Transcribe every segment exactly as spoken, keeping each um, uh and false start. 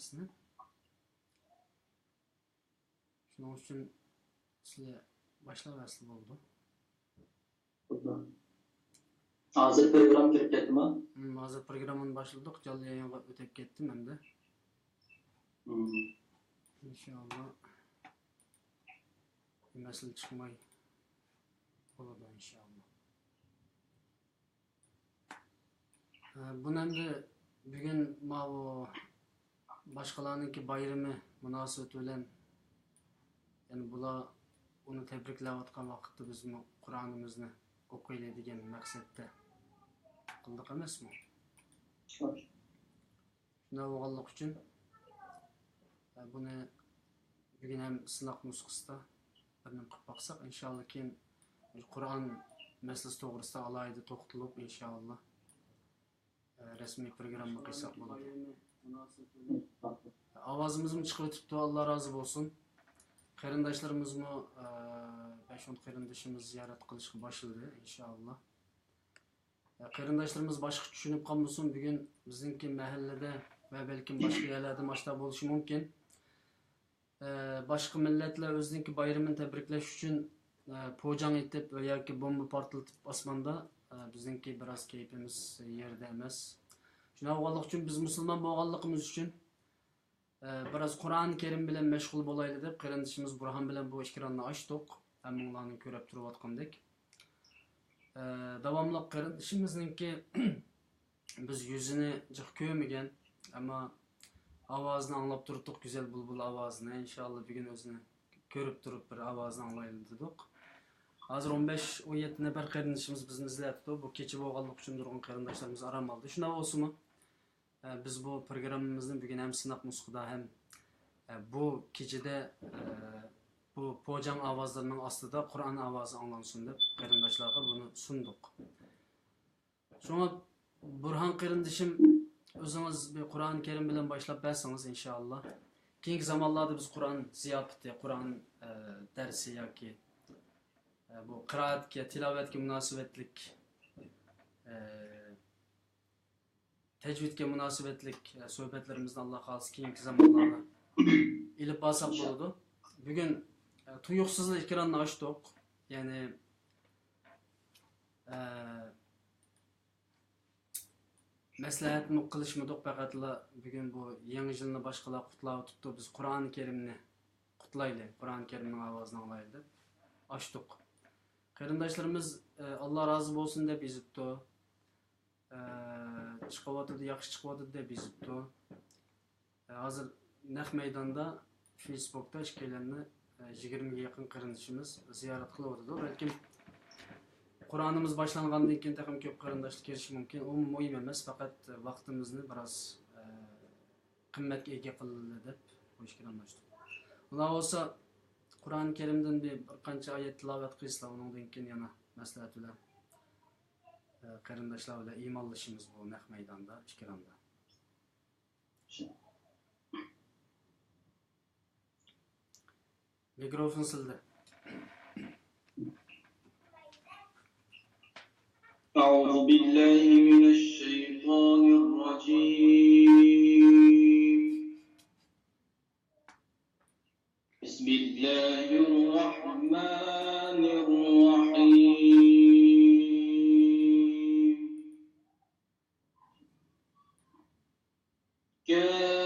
سىزنى. شۇنىڭ ئۈچۈن سىلەر باشلاۋەرسىلە بولىدۇ. ھازىر پروگرامما كىرىپ كەتتىما؟ ھىم، ھازىر پروگراممىنى باشلىدۇق، جانلىق يايىنغا ئۆتۈپ كەتتىم ئەمدى. ھىم. ئىنشائاللا، مەسىلە چىقماي بولىدۇ، ئىنشائاللا. ئە، بۇنى ئەمدى بۈگۈن ماۋۇ باشقىلارنىڭكى بايرىمى مۇناسىۋىتى بىلەن، يەنى بۇلار ئۇنى تەبرىكلەۋاتقان ۋاقىتتا بىزمۇ قۇرئانىمىزنى ئوقۇيلى دېگەن مەقسەتتە قىلدۇق ئەمەسمۇ؟ شۇنداق بولغانلىقى ئۈچۈن، ئە، بۇنى بۈگۈن ھەم سىناق نۇسخىسىدا بىر نېمە قىلىپ باقساق، ئىنشائاللا، كېيىن قۇرئان مەسىلىسى توغرىسىدا ئالاھىدە توختىلىپ، ئىنشائاللا، ئە، رەسمىي پروگرامما قىلساق بولىدۇ. ئاۋازىمىزمۇ چىقىۋېتىپتۇ، ئاللا رازى بولسۇن. قېرىنداشلىرىمىزمۇ، ئە، بەش-ئون قېرىندىشىمىز زىيارەت قىلىشقا باشلىدى، ئىنشائاللا. قېرىنداشلىرىمىز باشقا چۈشىنىپ قالمىسۇن، بۈگۈن بىزنىڭكى مەھەللىدە ۋە بەلكىم باشقا يەرلەردىمۇ ئاشۇنداق بولۇشى مۇمكىن. ئە، باشقا مىللەتلەر ئۆزىنىڭكى بايرىمىنى تەبرىكلەش ئۈچۈن، ئە، پوجاڭ ئېتىپ ۋە ياكى بومبا پارتلىتىپ ئاسماندا، ئە، بىزنىڭكى بىراز كەيپىمىز يەردە ئەمەس. شۇنداق بولغانلىقى ئۈچۈن بىز مۇسۇلمان بولغانلىقىمىز ئۈچۈن، ئە، بىراز قۇرئان كەرىم بىلەن مەشغۇل بولايلى دەپ، قېرىندىشىمىز بۇرھان بىلەن بۇ ئېكراننى ئاچتۇق. ھەممىڭلارنىڭ كۆرۈپ تۇرۇۋاتقاندەك. ئە، داۋاملىق قېرىندىشىمىزنىڭكى بىز يۈزىنى جىق كۆرمىگەن، ئەمما ئاۋازىنى ئاڭلاپ تۇرۇپتۇق، گۈزەل بۇلبۇل ئاۋازىنى. ئىنشائاللا، بۈگۈن ئۆزىنى كۆرۈپ تۇرۇپ بىر ئاۋازىنى ئاڭلايلى دېدۇق. ھازىر ئون بەش، ئون يەتتە نەپەر قېرىندىشىمىز بىزنى ئىزدەۋاتىدۇ. بۇ كېچە بولغانلىقى ئۈچۈن نۇرغۇن قېرىنداشلىرىمىز ئارام ئالدى. شۇنداق بولسىمۇ، ئە، بىز بۇ پروگراممىمىزنى بۈگۈن ھەم سىناق نۇسخىدا ھەم، ئە، بۇ كېچىدە، ئە، بۇ پوجاڭ ئاۋازلىرىنىڭ ئاستىدا قۇرئان ئاۋازى ئاڭلانسۇن دەپ قېرىنداشلارغا بۇنى سۇندۇق. شۇڭا بۇرھان قېرىندىشىم، ئۆزىڭىز بىر قۇرئان كەرىم بىلەن باشلاپ بەرسىڭىز، ئىنشائاللا. كېيىنكى زامانلاردا بىز قۇرئان زىياپىتى، قۇرئان، ئە، دەرسى ياكى، ئە، بۇ قىرائەتكە، تىلاۋەتكە مۇناسىۋەتلىك، ئە، تەجۋىدكە مۇناسىۋەتلىك، ئە، سۆھبەتلىرىمىزنى، ئاللا خالىسا، كېيىنكى زامانلاردا ئېلىپ بارساق بولىدۇ. بۈگۈن، ئە، تۇيۇقسىزلا ئېكراننى ئاچتۇق. يەنى، ئە، مەسلىھەتمۇ قىلىشمىدۇق، پەقەتلا بۈگۈن بۇ يېڭى يىلنى باشقىلار قۇتلاۋېتىپتۇ، بىز قۇرئان كەرىمنى قۇتلايلى، قۇرئان كەرىمنىڭ ئاۋازىنى ئاڭلايلى دەپ ئاچتۇق. قېرىنداشلىرىمىز، ئە، ئاللا رازى بولسۇن دەپ يېزىپتۇ. ئە، چىقىۋاتىدۇ، ياخشى چىقىۋاتىدۇ دەپ يېزىپتۇ. ئە، ھازىر نەق مەيداندا فېيسبۇكتا ئىككىيلەننى، ئە، يىگىرمىگە يېقىن قېرىندىشىمىز زىيارەت قىلىۋاتىدۇ. بەلكىم قۇرئانىمىز باشلانغاندىن كېيىن تېخىمۇ كۆپ قېرىنداشلار كېلىشى مۇمكىن. ئۇمۇ مۇھىم ئەمەس، پەقەت ۋاقتىمىزنى بىراز، ئە، قىممەتكە ئىگە قىلدى دەپ بۇ ئىككى قېرىنداشتۇق. ئۇنداق بولسا، قۇرئان كەرىمدىن بىر، بىر قانچە ئايەت تىلاۋەت قىلسىلا، ئۇنىڭدىن كېيىن يەنە مەسلىھەت بىلەن، ئە، قېرىنداشلار بىلەن ئىمانلىشىمىز بۇ نەق مەيداندا، ئىكرامدا. مىكروفون سىلدە. أعوذ بالله من الشيطان الرجيم. بسم الله الرحمن الرحيم. كهيعص.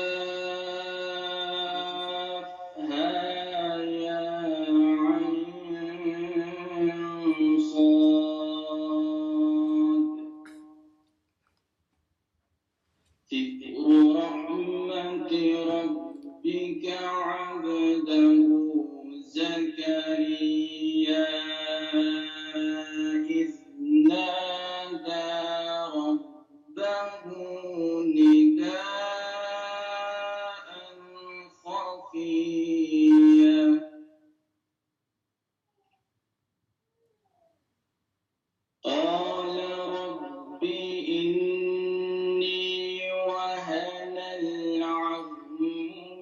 ذكر رحمة ربك عبده زكريا إذ نادى ربه نداء خفيا. قال رب إني وهن العظم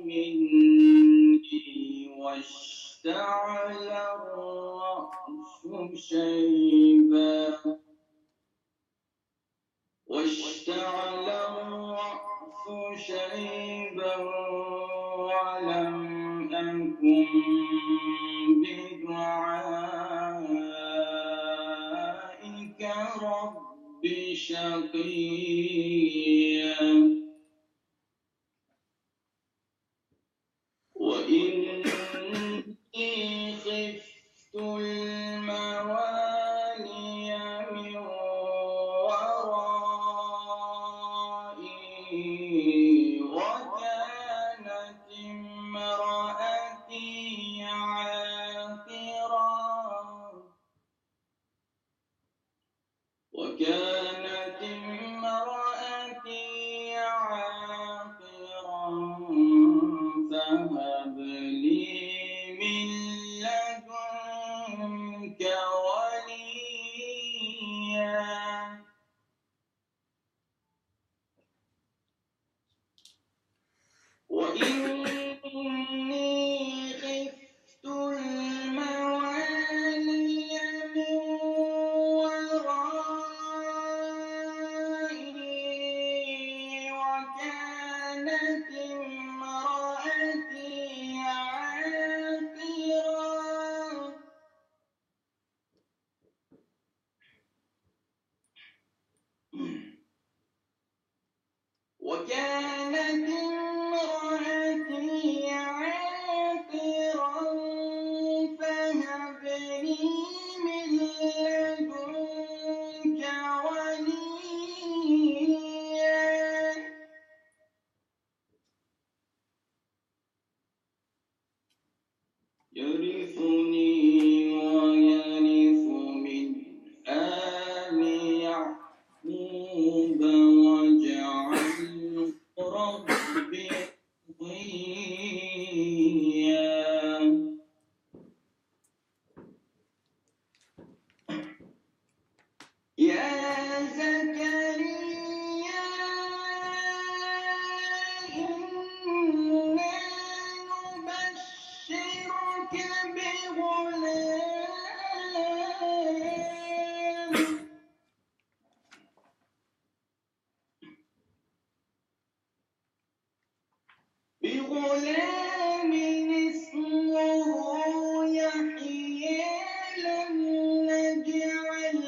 مني واشتعل الرأس شيبا واشتعل الرأس شيبا ولم أكن بدعائك رب شقيا. وإني خفت الموالي من ورائي وكانت امرأتي عاقرا. وكانت امرأتي عاقرا فهب لي من لدنك وليا. وإني خفت الموالي من ورائي وكانت امرأتي عاقرا. وكانت امرأتي عاقرا فهب لي من لدنك وليا. يرثني ويرث من آل يعقوب واجعله رب رضيا. يا زكريا إنا نبشرك بغلام بغلام اسمه يحيى لم نجعل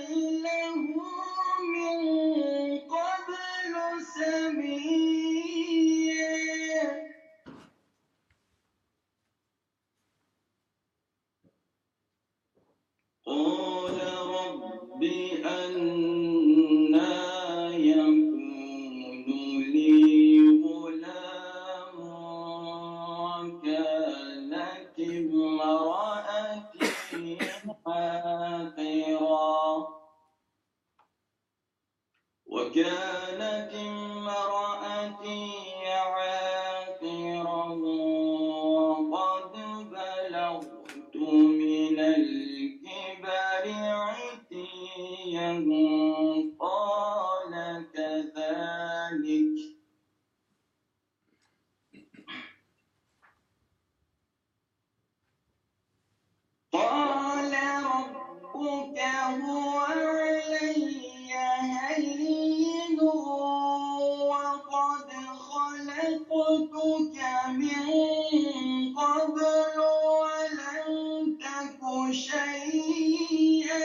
له من قبل سميا. قال رب أنى يكون لي غلام وكانت امرأتي عاقرا. وكانت امرأتي عاقرا وقد بلغت من الكبر عتيا. قال كذلك قال ربك هو علي هين وقد خلقتك من قبل ولم تك شيئا.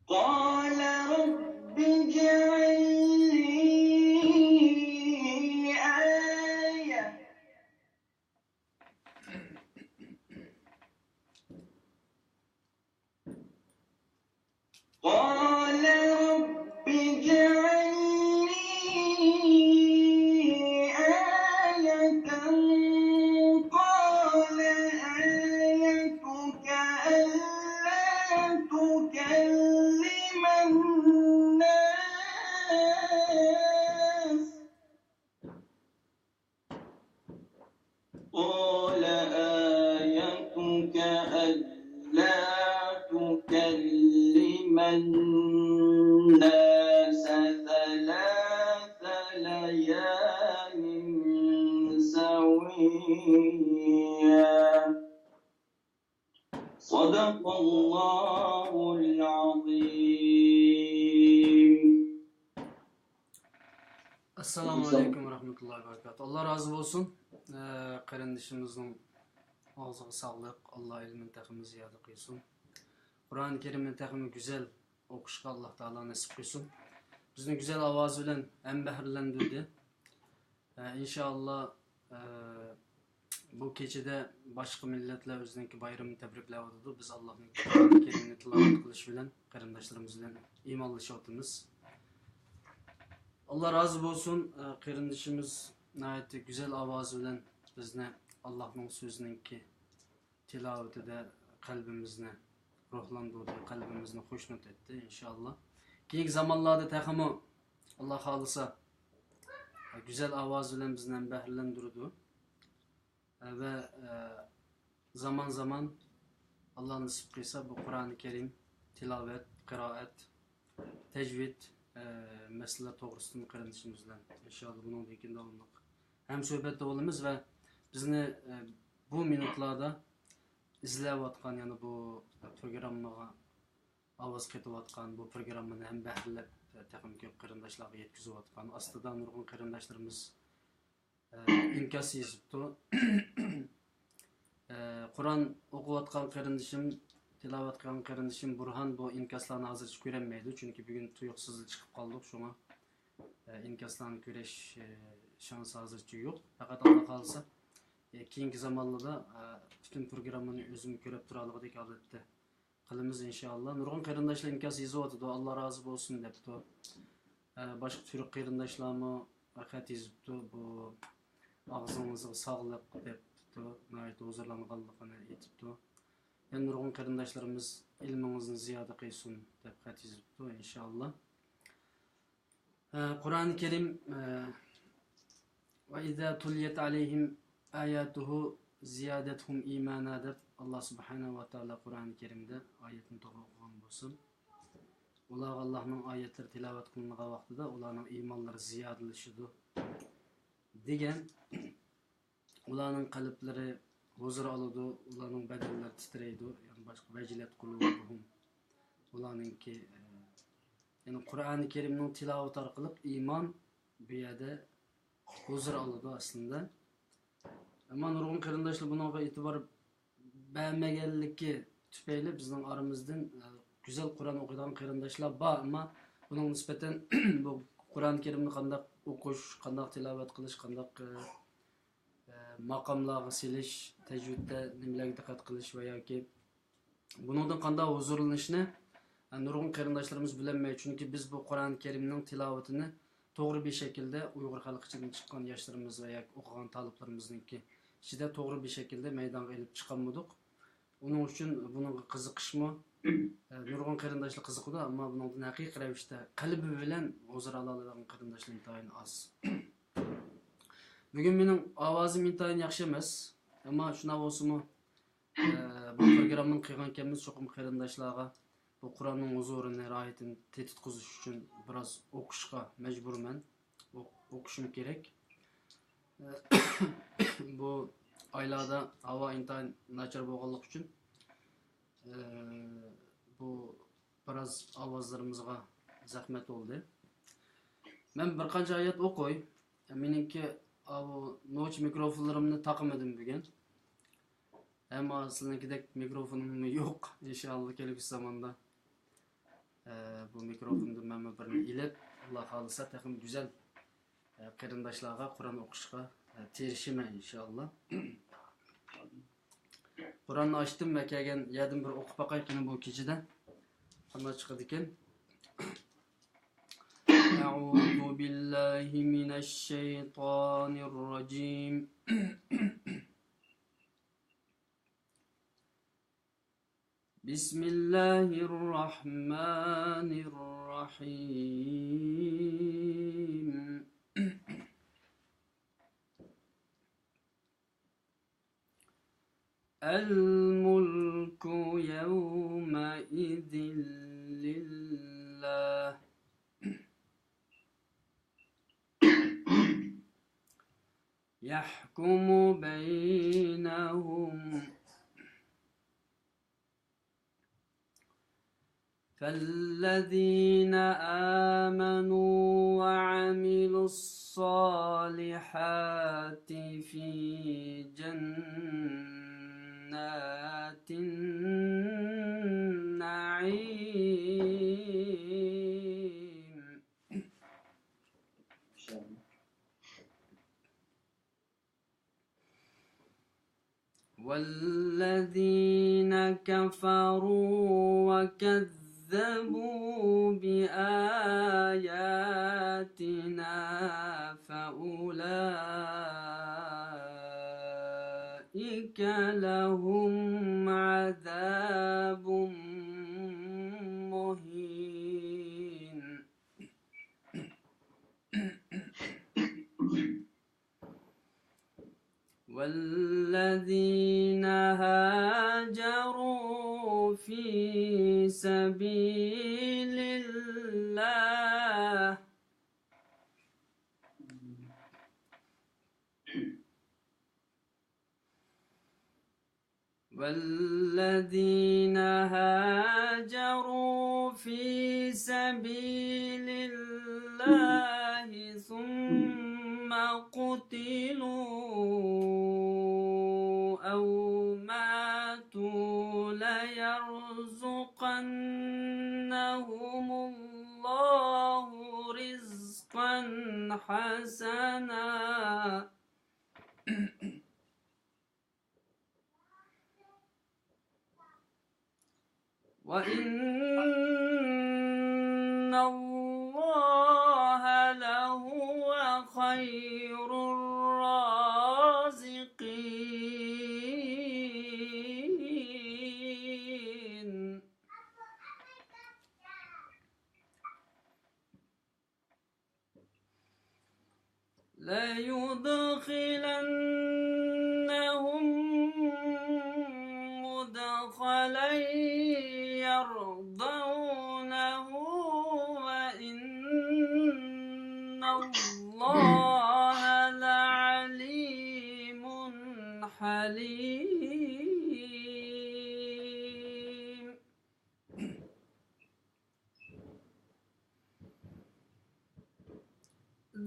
قال رب اجعل لي آية. قال رب اجعل لي آية. قال آيتك ألا تكلم الناس قال آيتك ألا تكلم الناس ثلاث ليال سويا. صدق الله العظيم. ئەسسالامۇ ئەلەيكۇم ۋە رەھمەتۇللاھى ۋە بەرىكاتۇھ. ئاللا رازى بولسۇن. ئە، قېرىندىشىمىزنىڭ ئاغزىغا ساغلىق. ئاللا ئىلمىنى تېخىمۇ زىيادە قىلسۇن. قۇرئان كەرىمنى تېخىمۇ گۈزەل ئوقۇشقا ئاللا تائالا نېسىپ قىلسۇن. بىزنى گۈزەل ئاۋازى بىلەن ھەم بەھرىلەندۈردى. ئە، ئىنشائاللا، ئە، بۇ كېچىدە باشقا مىللەتلەر ئۆزىنىڭكى بايرىمىنى تەبرىكلەۋاتىدۇ. بىز ئاللانىڭ كەرىمىنى تىلاۋەت قىلىش بىلەن قېرىنداشلىرىمىز بىلەن ئىمانلىشىۋاتىمىز. ئاللا رازى بولسۇن. ئە، قېرىندىشىمىز ناھايىتى گۈزەل ئاۋازى بىلەن بىزنى ئاللانىڭ سۆزىنىڭكى تىلاۋىتىدە قەلبىمىزنى روھلاندۇردى، قەلبىمىزنى خۇشنۇت ئەتتى، ئىنشائاللا. كېيىنكى زامانلاردا تېخىمۇ، ئاللا خالىسا، گۈزەل ئاۋاز بىلەن بىزنى ھەم بەھرىلەندۈرىدۇ. ۋە، ئە، زامان-زامان، ئاللا نېسىپ قىلسا، بۇ قۇرئانى كەرىم، تىلاۋەت، قىرائەت، تەجۋىد، ئە، مەسىلىلەر توغرىسىدىن قېرىندىشىمىز بىلەن، ئىنشائاللا، بۇنىڭدىن كېيىن داۋاملىق ھەمسۆھبەتتە بولىمىز ۋە بىزنى، ئە، بۇ مىنۇتلاردا ئىزلەۋاتقان، يەنى بۇ پروگراممىغا ئاۋاز قېتىۋاتقان، بۇ پروگراممىنى ھەم بەھرىلەپ، تېخىمۇ كۆپ قېرىنداشلارغا يەتكۈزۈۋاتقان، ئاستىدا نۇرغۇن قېرىنداشلىرىمىز، ئە، ئىنكاس يېزىپتۇ. ئە، قۇرئان ئوقۇۋاتقان قېرىندىشىم، تىلاۋەت قىلغان قېرىندىشىم بۇرھان بۇ ئىنكاسلارنى ھازىرچە كۆرەلمەيدۇ، چۈنكى بۈگۈن تۇيۇقسىزلا چىقىپ قالدۇق، شۇڭا، ئە، ئىنكاسلارنى كۆرۈش، ئە، شانسى ھازىرچە يوق. پەقەت ئاللا خالىسا، ئە، كېيىنكى زامانلاردا، ئە، پۈتۈن پروگراممىنى ئۆزۈم كۆرۈپ تۇرالىغۇدەك ھالەتتە قىلىمىز، ئىنشائاللا. نۇرغۇن قېرىنداشلار ئىنكاس يېزىۋاتىدۇ، ئاللا رازى بولسۇن دەپتۇ. ئە، باشقا تۈرك قېرىنداشلارمۇ خەت يېزىپتۇ، بۇ ئاغزىڭىزغا ساغلىق دەپتۇ، ناھايىتى ھۇزۇرلانغانلىقىنى ئېيتىپتۇ. يەنە نۇرغۇن قېرىنداشلىرىمىز ئىلمىڭىزنى زىيادە قىلسۇن دەپ خەت يېزىپتۇ، ئىنشائاللا. ئە، قۇرئانى كەرىم، ئە، «وَإِذَا تُلِيَتْ عَلَيْهِمْ آيَاتُهُ زَادَتْهُمْ إِيمَانًا» دەپ، ئاللا سۇبھانەھۇ ۋە تائالا قۇرئانى كەرىمدە ئايەتنى توغرا ئوقۇغان بولسۇن، ئۇلارغا ئاللانىڭ ئايەتلىرى تىلاۋەت قىلىنغان ۋاقتىدا ئۇلارنىڭ ئىمانلىرى زىيادىلىشىدۇ دېگەن. ئۇلارنىڭ قەلبلىرى ھۇزۇر ئالىدۇ، ئۇلارنىڭ بەدەنلىرى تىترەيدۇ، يەنى باشقا، «وَجِلَتْ قُلُوبُهُمْ». ئۇلارنىڭكى، ئە، يەنى قۇرئانى كەرىمنىڭ تىلاۋىتى ئارقىلىق ئىمان بۇ يەردە ھۇزۇر ئالىدۇ ئەسلىندە. ئەمما نۇرغۇن قېرىنداشلار بۇنىڭغا ئېتىبار بەرمىگەنلىكى تۈپەيلى بىزنىڭ ئارىمىزدىن، ئە، گۈزەل قۇرئان ئوقۇيدىغان قېرىنداشلار بار، ئەمما بۇنىڭغا نىسبەتەن بۇ قۇرئان كەرىمنى قانداق ئوقۇش، قانداق تىلاۋەت قىلىش، قانداق، ئە، ئە، ماقاملارغا سېلىش، تەجۋىدتە نېمىلەرگە دىققەت قىلىش ۋە ياكى بۇنىڭدىن قانداق ھۇزۇرلىنىشنى، ئە، نۇرغۇن قېرىنداشلىرىمىز بىلەلمەيدۇ. چۈنكى بىز بۇ قۇرئان كەرىمنىڭ تىلاۋىتىنى توغرا بىر شەكىلدە ئۇيغۇر خەلقى ئىچىدىن چىققان ياشلىرىمىز ۋە ياكى ئوقۇغان تالىپلىرىمىزنىڭكى ئىچىدە توغرا بىر شەكىلدە مەيدانغا ئېلىپ چىقالمىدۇق. ئۇنىڭ ئۈچۈن بۇنىڭغا قىزىقىشمۇ، ئە، نۇرغۇن قېرىنداشلار قىزىقىدۇ، ئەمما بۇنىڭدىن ھەقىقىي رەۋىشتە قەلبى بىلەن ھۇزۇر ئالالايدىغان قېرىنداشلار ئىنتايىن ئاز. بۈگۈن مېنىڭ ئاۋازىم ئىنتايىن ياخشى ئەمەس، ئەمما شۇنداق بولسىمۇ، ئە، بۇ پروگراممىنى قىلغانىكەنمىز، چوقۇم قېرىنداشلارغا بۇ قۇرئاننىڭ ھۇزۇرىنى، راھىتىنى تېتىتقۇزۇش ئۈچۈن بىراز ئوقۇشقا مەجبۇرمەن، ئوق-، ئوقۇشۇم كېرەك. ئە، بۇ ئايلاردا ھاۋا ئىنتايىن ناچار بولغانلىقى ئۈچۈن، ئە، بۇ بىراز ئاۋازلىرىمىزغا زەخمەت بولدى. مەن بىر قانچە ئايەت ئوقۇي. مېنىڭكى ئاۋۇ نوچى مىكروفونلىرىمنى تاقىمىدىم بۈگۈن. ئەمما سىلىنىڭكىدەك مىكروفونۇممۇ يوق. ئىنشائاللا كەلگۈسى زاماندا، ئە، بۇ مىكروفوندىن مەنمۇ بىرنى ئېلىپ، ئاللا خالىسا تېخىمۇ گۈزەل، ئە، قېرىنداشلارغا قۇرئان ئوقۇشقا، ئە، تىرىشىمەن ئىنشائاللا. قۇرئاننى ئاچتىم ۋە كەلگەن يەردىن بىر ئوقۇپ باقاي قېنى بۇ كېچىدە قانداق چىقىدىكەن. أعوذ بالله من الشيطان الرجيم. بسم الله الرحمن الرحيم. الملك يومئذ لله يحكم بينهم فالذين آمنوا وعملوا الصالحات في جنات النعيم. والذين كفروا وكذبوا بآياتنا فأولئك لهم عذاب مهين. والذين هاجروا في سبيل الله والذين هاجروا في سبيل الله ثم قتلوا أو ماتوا ليرزقنهم الله رزقا حسنا. وإن الله لهو خير الرازقين. ليدخلنهم مدخلا يرضونه وإن الله لعليم حليم.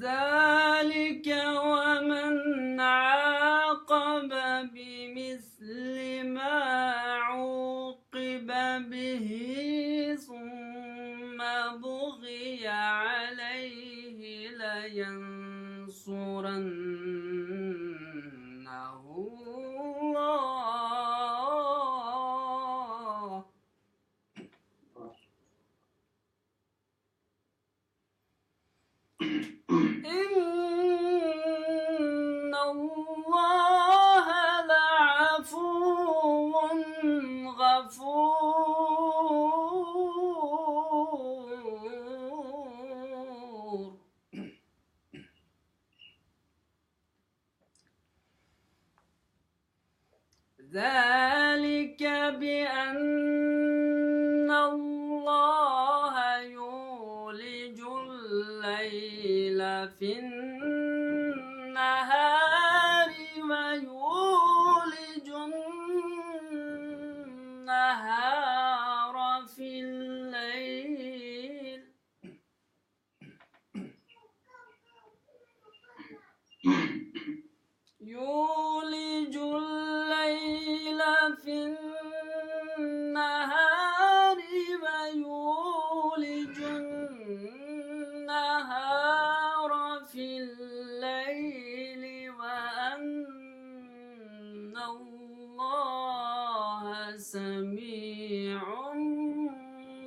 ذلك ومن عاقب بمثل ما عوقب به ثم بغي عليه لينصرنه الله. إن الله لعفو غفور. ذلك بأن الله يولج الليل في النهار ويولج النهار في الليل يولج الليل في النهار ويولج النهار في الليل وأن الله سميع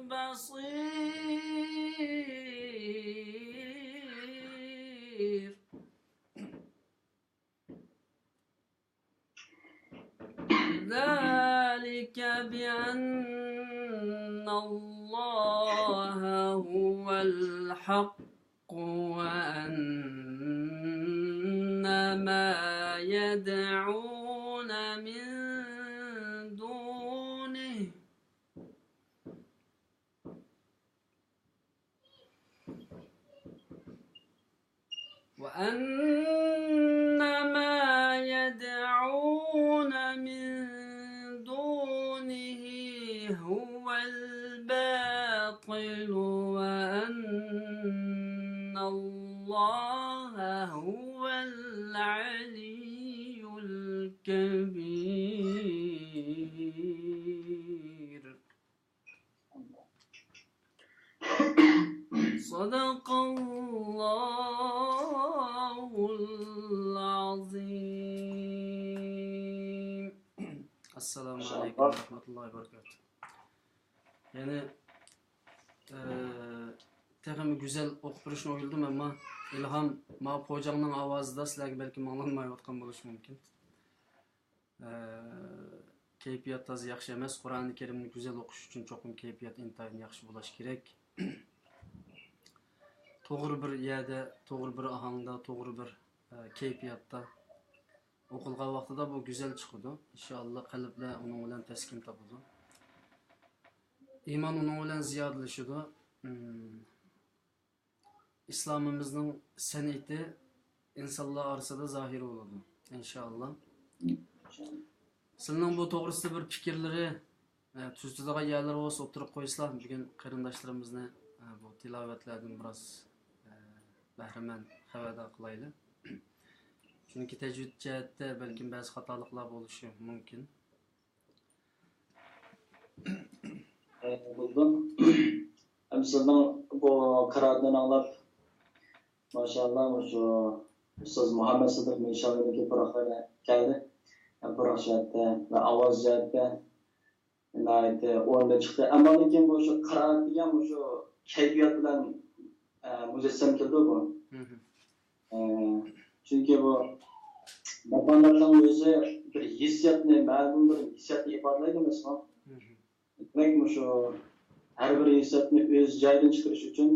بصير. ذلك بأن الله هو الحق وأن ما يدعون من دونه وأن ما يدعون من دونه هو الباطل الله هو العلي الكبير. صدق الله العظيم. السلام عليكم ورحمة الله وبركاته. يەنى، ئى، تېخىمۇ گۈزەل ئوقۇپ بېرىشنى ئويلىدىم، ئەمما ئىلھام، ماۋۇ پوجاڭنىڭ ئاۋازىدا سىلەرگە بەلكىم ئاڭلانمايۋاتقان بولۇشى مۇمكىن. ئە، كەيپىيات تازا ياخشى ئەمەس. قۇرئانى كەرىمنى گۈزەل ئوقۇش ئۈچۈن چوقۇم كەيپىيات ئىنتايىن ياخشى بولۇش كېرەك. توغرا بىر يەردە، توغرا بىر ئاھاڭدا، توغرا بىر، ئە، كەيپىياتتا ئوقۇلغان ۋاقتىدا بۇ گۈزەل چىقىدۇ. ئىنشائاللا، قەلبلەر ئۇنىڭ بىلەن تەسكىن تاپىدۇ. ئىمان ئۇنىڭ بىلەن زىيادىلىشىدۇ. ئىم، ئىسلامىمىزنىڭ سەنئىتى ئىنسانلار ئارىسىدا زاھىر بولىدۇ، ئىنشائاللا. سىلىنىڭ بۇ توغرىسىدا بىر پىكىرلىرى، ئە، تۈزىتىدىغان يەرلىرى بولسا ئوتتۇرىغا قويسىلا، بۈگۈن قېرىنداشلىرىمىزنى، ئە، بۇ تىلاۋەتلەردىن بىراز، ئە، بەھرىمەن، خەۋەردار قىلايلى. چۈنكى تەجۋىد جەھەتتە بەلكىم بەزى خاتالىقلار بولۇشى مۇمكىن. ئە، بولدى. ھەم سىزنىڭ بۇ قىرائەتنى ئاڭلاپ، ماشائاللا، مۇشۇ ئۇستاز مۇھەممەد سىدىق مىنشاۋىنىڭكى پۇراقلىرى كەلدى. ھەم پۇراق جەھەتتە ۋە ئاۋاز جەھەتتە ناھايىتى ئورنىدا چىقتى. ئەمما لېكىن بۇ شۇ قىرائەت دېگەن مۇشۇ كەيپىيات بىلەن، ئە، مۇجەسسەم كېلىدۇ بۇ. ئە، چۈنكى بۇ ماقاماتنىڭ ئۆزى بىر ھېسسىياتنى، مەلۇم بىر ھېسسىياتنى ئىپادىلەيدۇ ئەمەسمۇ؟ دېمەك، مۇشۇ ھەر بىر ھېسسىياتنى ئۆز جايىدىن چىقىرىش ئۈچۈن،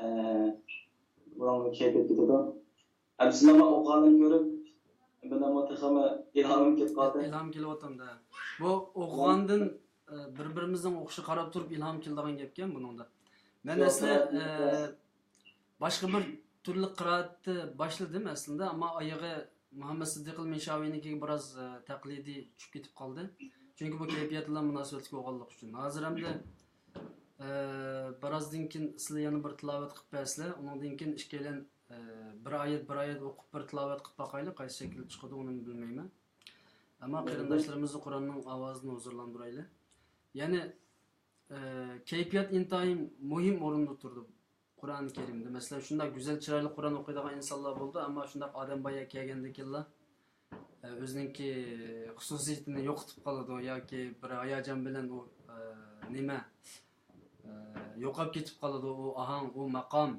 ئە، بۇنىڭغا كەيپىيات كېتىدۇ. ھەم سىلەرمۇ ئوقۇغاندىن كۆرۈپ، مېنىڭمۇ تېخىمۇ ئىلھامىم كېلىپ قالدى. ئىلھام كېلىۋاتامدۇ. بۇ ئوقۇغاندىن، ئە، بىر-بىرىمىزنىڭ ئوقۇشىغا قاراپ تۇرۇپ ئىلھام كېلىدىغان گەپكەن بۇنىڭدا. مەن ئەسلى، ئە، باشقا بىر تۈرلۈك قىرائەتنى باشلىدىم ئەسلىدە، ئەمما ئايىغى مۇھەممەد سىددىقىل مىنشاۋىنىڭكىگە بىراز، ئە، تەقلىدىي چۈشۈپ كېتىپ قالدى. چۈنكى بۇ كەيپىيات بىلەن مۇناسىۋەتلىك بولغانلىقى ئۈچۈن. ھازىر ئەمدى، ئە، بىرازدىن كېيىن سىلەر يەنە بىر تىلاۋەت قىلىپ بەرسىلەر، ئۇنىڭدىن كېيىن ئىككىيلەن، ئە، بىر ئايەت، بىر ئايەت ئوقۇپ، بىر تىلاۋەت قىلىپ باقايلى، قايسى شەكىلدە چىقىدۇ، ئۇنى بىلمەيمەن. ئەمما قېرىنداشلىرىمىزنى قۇرئاننىڭ ئاۋازىدىن ھۇزۇرلاندۇرايلى. يەنى، ئە، كەيپىيات ئىنتايىن مۇھىم ئورۇندا تۇرىدۇ. قۇرئان كەرىمدە، مەسىلەن، شۇنداق گۈزەل، چىرايلىق قۇرئان ئوقۇيدىغان ئىنسانلار بولىدۇ، ئەمما شۇنداق ئادەم بايا كەلگەندىكىنلا، ئە، ئۆزىنىڭكى خۇسۇسىيىتىنى يوقىتىپ قالىدۇ ياكى بىر ھاياجان بىلەن ئۇ، ئە، نېمە، ئە، يوقاپ كېتىپ قالىدۇ، ئۇ ئاھاڭ، ئۇ ماقام،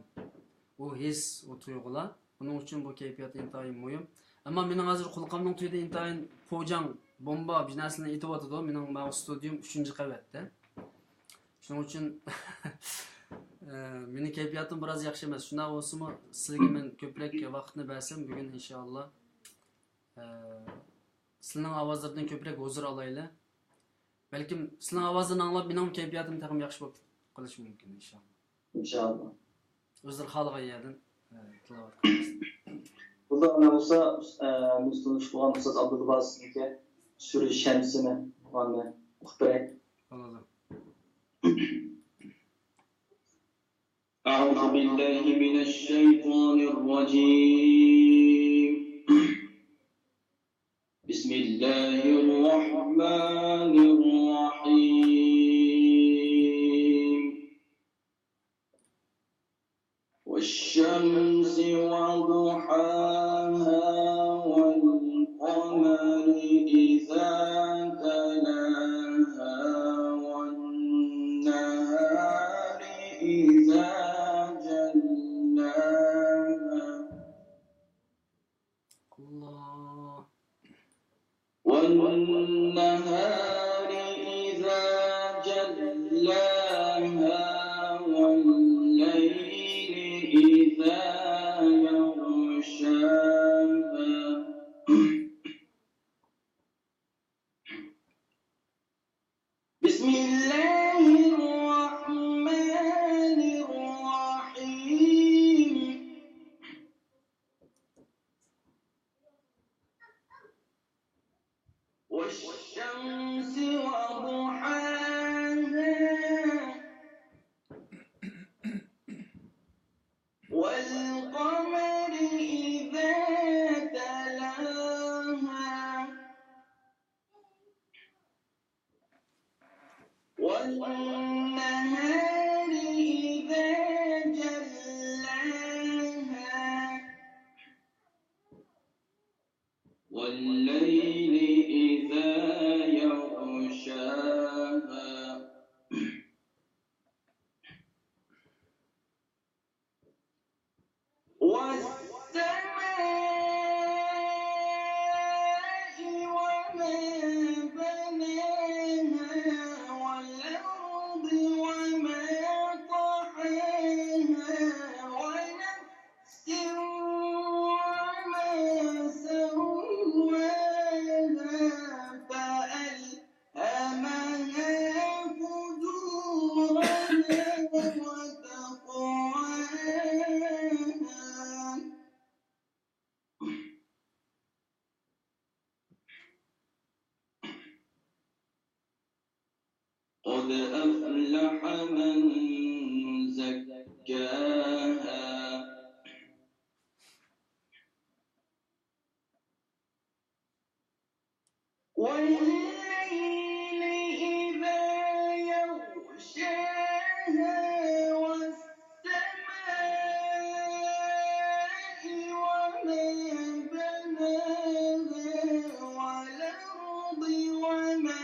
ئۇ ھېس، ئۇ تۇيغۇلار. بۇنىڭ ئۈچۈن بۇ كەيپىيات ئىنتايىن مۇھىم. ئەمما مېنىڭ ھازىر قۇلىقىمنىڭ تۈۋىدە ئىنتايىن پوجاڭ، بومبا بىر نەرسىلەرنى ئېتىۋاتىدۇ. مېنىڭ ماۋۇ ستۇدىيۇم ئۈچىنچى قەۋەتتە. شۇنىڭ ئۈچۈن، ئە، مېنىڭ كەيپىياتىم بىراز ياخشى ئەمەس. شۇنداق بولسىمۇ، سىلىگە مەن كۆپرەك ۋاقىتنى بەرسەم، بۈگۈن ئىنشائاللا، ئە، سىلىنىڭ ئاۋازلىرىدىن كۆپرەك ھۇزۇر ئالايلى. بەلكىم سىلىنىڭ ئاۋازلىرىنى ئاڭلاپ، مېنىڭ كەيپىياتىم تېخىمۇ ياخشى بولۇپ قېلىشى مۇمكىن، ئىنشائاللا. ئىنشائاللا. ئۆزلىرى خالىغان يەردىن، ئە، تىلاۋەت قىلىمىز. بۇنداق بولسا، ئە، بىز تونۇشۇپ بولغان ئۇستاز ئابدۇللا باسىتنىڭكى سۈرە شەمسىنى، ئۇنى ئوقۇپ بېرەي. بولىدۇ. أعوذ بالله من الشيطان الرجيم. بسم الله الرحمن الرحيم. والشمس وضحاها والقمر إذا تلاها والنهار إذا جلاها. الله. والنهار إذا جلاها والليل إذا يغشاها. والسماء وما بناها والأرض وما طحاها ونفس وما سواها فألهمها فجورها وتقواها. قد أفلح من زكاها. والليل إذا يغشاها والسماء وما بناها والأرض وما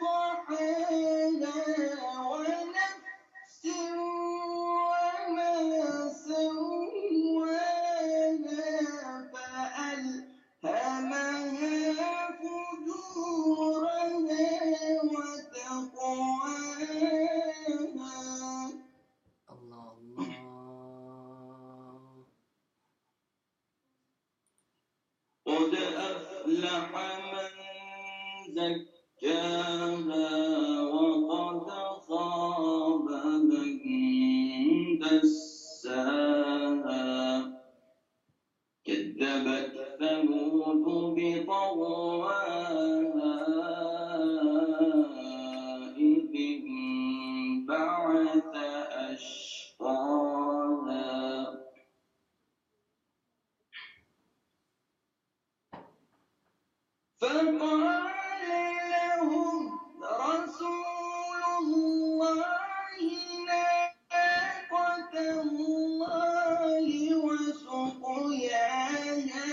طحاها ونفس وما سواها فألهمها فجورها وتقواها. الله، الله. قد أفلح من زكاها وقد خاب من دساها. كذبت ثمود بطغواها إذ انبعث أشقاها. فقال لهم رسول الله ناقة الله وسقياها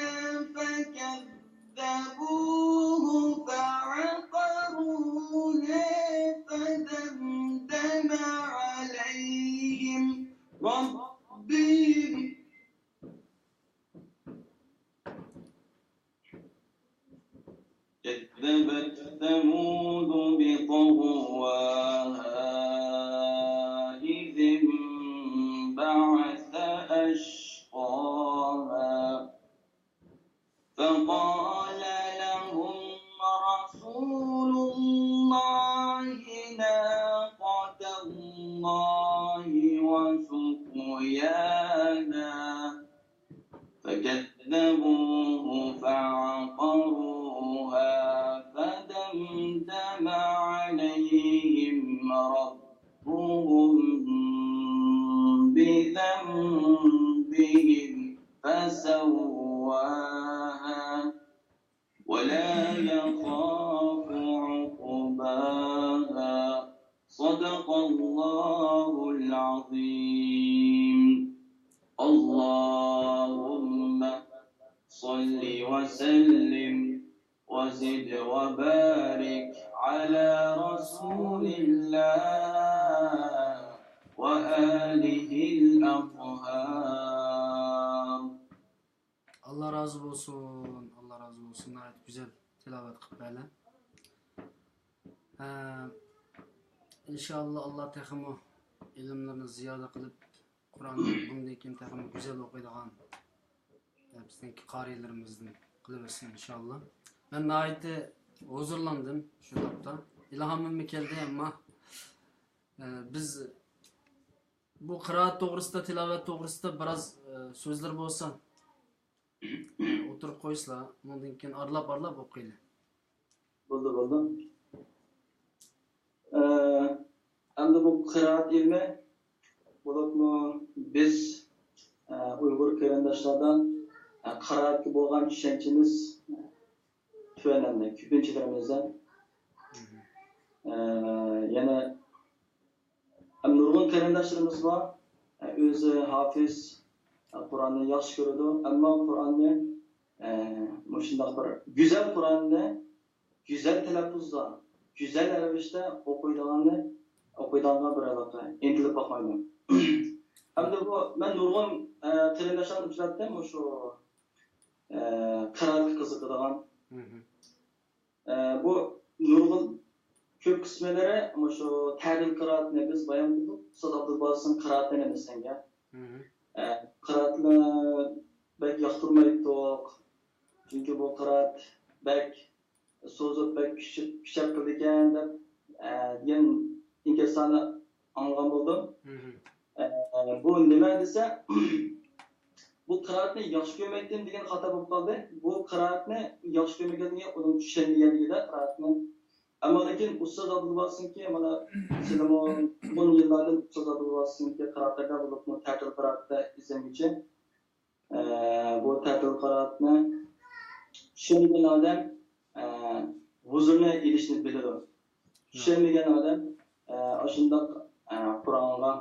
فكذبوه فعقروها فدمدم عليهم ربهم كذبت ثمود بطغواها إذ انبعث أشقاها. فقال لهم رسول الله ناقة الله وسقياها. فكذبوه فعقروها فدمدم عليهم ربهم بذنبهم فسواها ولا يخاف عقباها. صدق الله العظيم. اللهم صل وسلم وزد وبارك على رسول الله وآله الأطهار. ئاللا رازى بولسۇن، ئاللا رازى بولسۇن. ناھايىتى گۈزەل تىلاۋەت قىلىپ بەردى. ھە، ئىنشائاللا، ئاللا تېخىمۇ ئىلىملىرىنى زىيادە قىلىپ، قۇرئاننى بۇندىن كېيىن تېخىمۇ گۈزەل ئوقۇيدىغان، ھە، بىزنىڭكى قارىيلىرىمىزدىن قىلىۋەتسۇن، ئىنشائاللا. مەن ناھايىتى ھۇزۇرلاندىم شۇ تاپتا. ئىلھامىممۇ كەلدى، ئەمما، ھە، بىز بۇ قىرائەت توغرىسىدا، تىلاۋەت توغرىسىدا بىراز، ئە، سۆزلەر بولسا، ئە، ئوتتۇرىغا قويسىلا، ئۇنىڭدىن كېيىن ئارىلاپ-ئارىلاپ ئوقۇيلى. بولدى، بولدى. ئە، ئەمدى بۇ قىرائەت ئىلمى، بولۇپمۇ بىز، ئە، ئۇيغۇر قېرىنداشلاردا، ئە، قىرائەتكە بولغان چۈشەنچىمىز تۆۋەن ئەمدى، كۆپىنچىلىرىمىزدە. ئە، يەنە ھەم نۇرغۇن قېرىنداشلىرىمىز بار، ئۆزى ھاپىز، قۇرئاننى ياخشى كۆرىدۇ، ئەمما قۇرئاننى، مۇشۇنداق بىر گۈزەل قۇرئاننى گۈزەل تەلەپپۇزدا، گۈزەل رەۋىشتە ئوقۇيدىغاننى، ئوقۇيدىغانغا بىر ھېلىقى ئىنتىلىپ باقمايدۇ. ھەمدە بۇ، مەن نۇرغۇن، ئە، قېرىنداشلارنى ئۇچراتتىم، مۇشۇ، ئە، قىرائەتكە قىزىقىدىغان. ئە، بۇ نۇرغۇن كۆپ قىسىملىرى مۇشۇ تەتىل قىرائەتنى بىز بايان قىلدۇق. ئۇستاز ئابدۇلباسىتنىڭ قىرائىتىنى ئەمەسەنگە. ئە، قىرائەتنى بەك ياقتۇرمايتتۇق. چۈنكى بۇ قىرائەت بەك سوزۇپ، بەك كۈچەپ، كۈچەپ قىلىدىكەن دەپ، ئە، دېگەن ئىنكاسلارنى ئاڭلىغان بولدۇم. ئە، بۇ نېمە دېسە، بۇ قىرائەتنى ياخشى كۆرمەيتتىم دېگەن خاتا بولۇپ قالدى. بۇ قىرائەتنى ياخشى كۆرمىگەنلىكى ئۇنىڭ چۈشەنمىگەنلىكىدە قىرائەتنى. ئەمما لېكىن ئۇستاز ئابدۇلۋاسىتنىڭكى، مانا، سىلىمۇ ئون يىللاردىن ئۇستاز ئابدۇلۋاسىتنىڭكى قىرائەتلىرىدە بولۇپمۇ تەتىل قىرائەتتە ئىزدەنگۈچى. ئە، بۇ تەتىل قىرائەتنى چۈشەنگەن ئادەم، ئە، ھۇزۇرنى ئېلىشنى بىلىدۇ. چۈشەنمىگەن ئادەم، ئە، ئاشۇنداق، ئە، قۇرئانغا،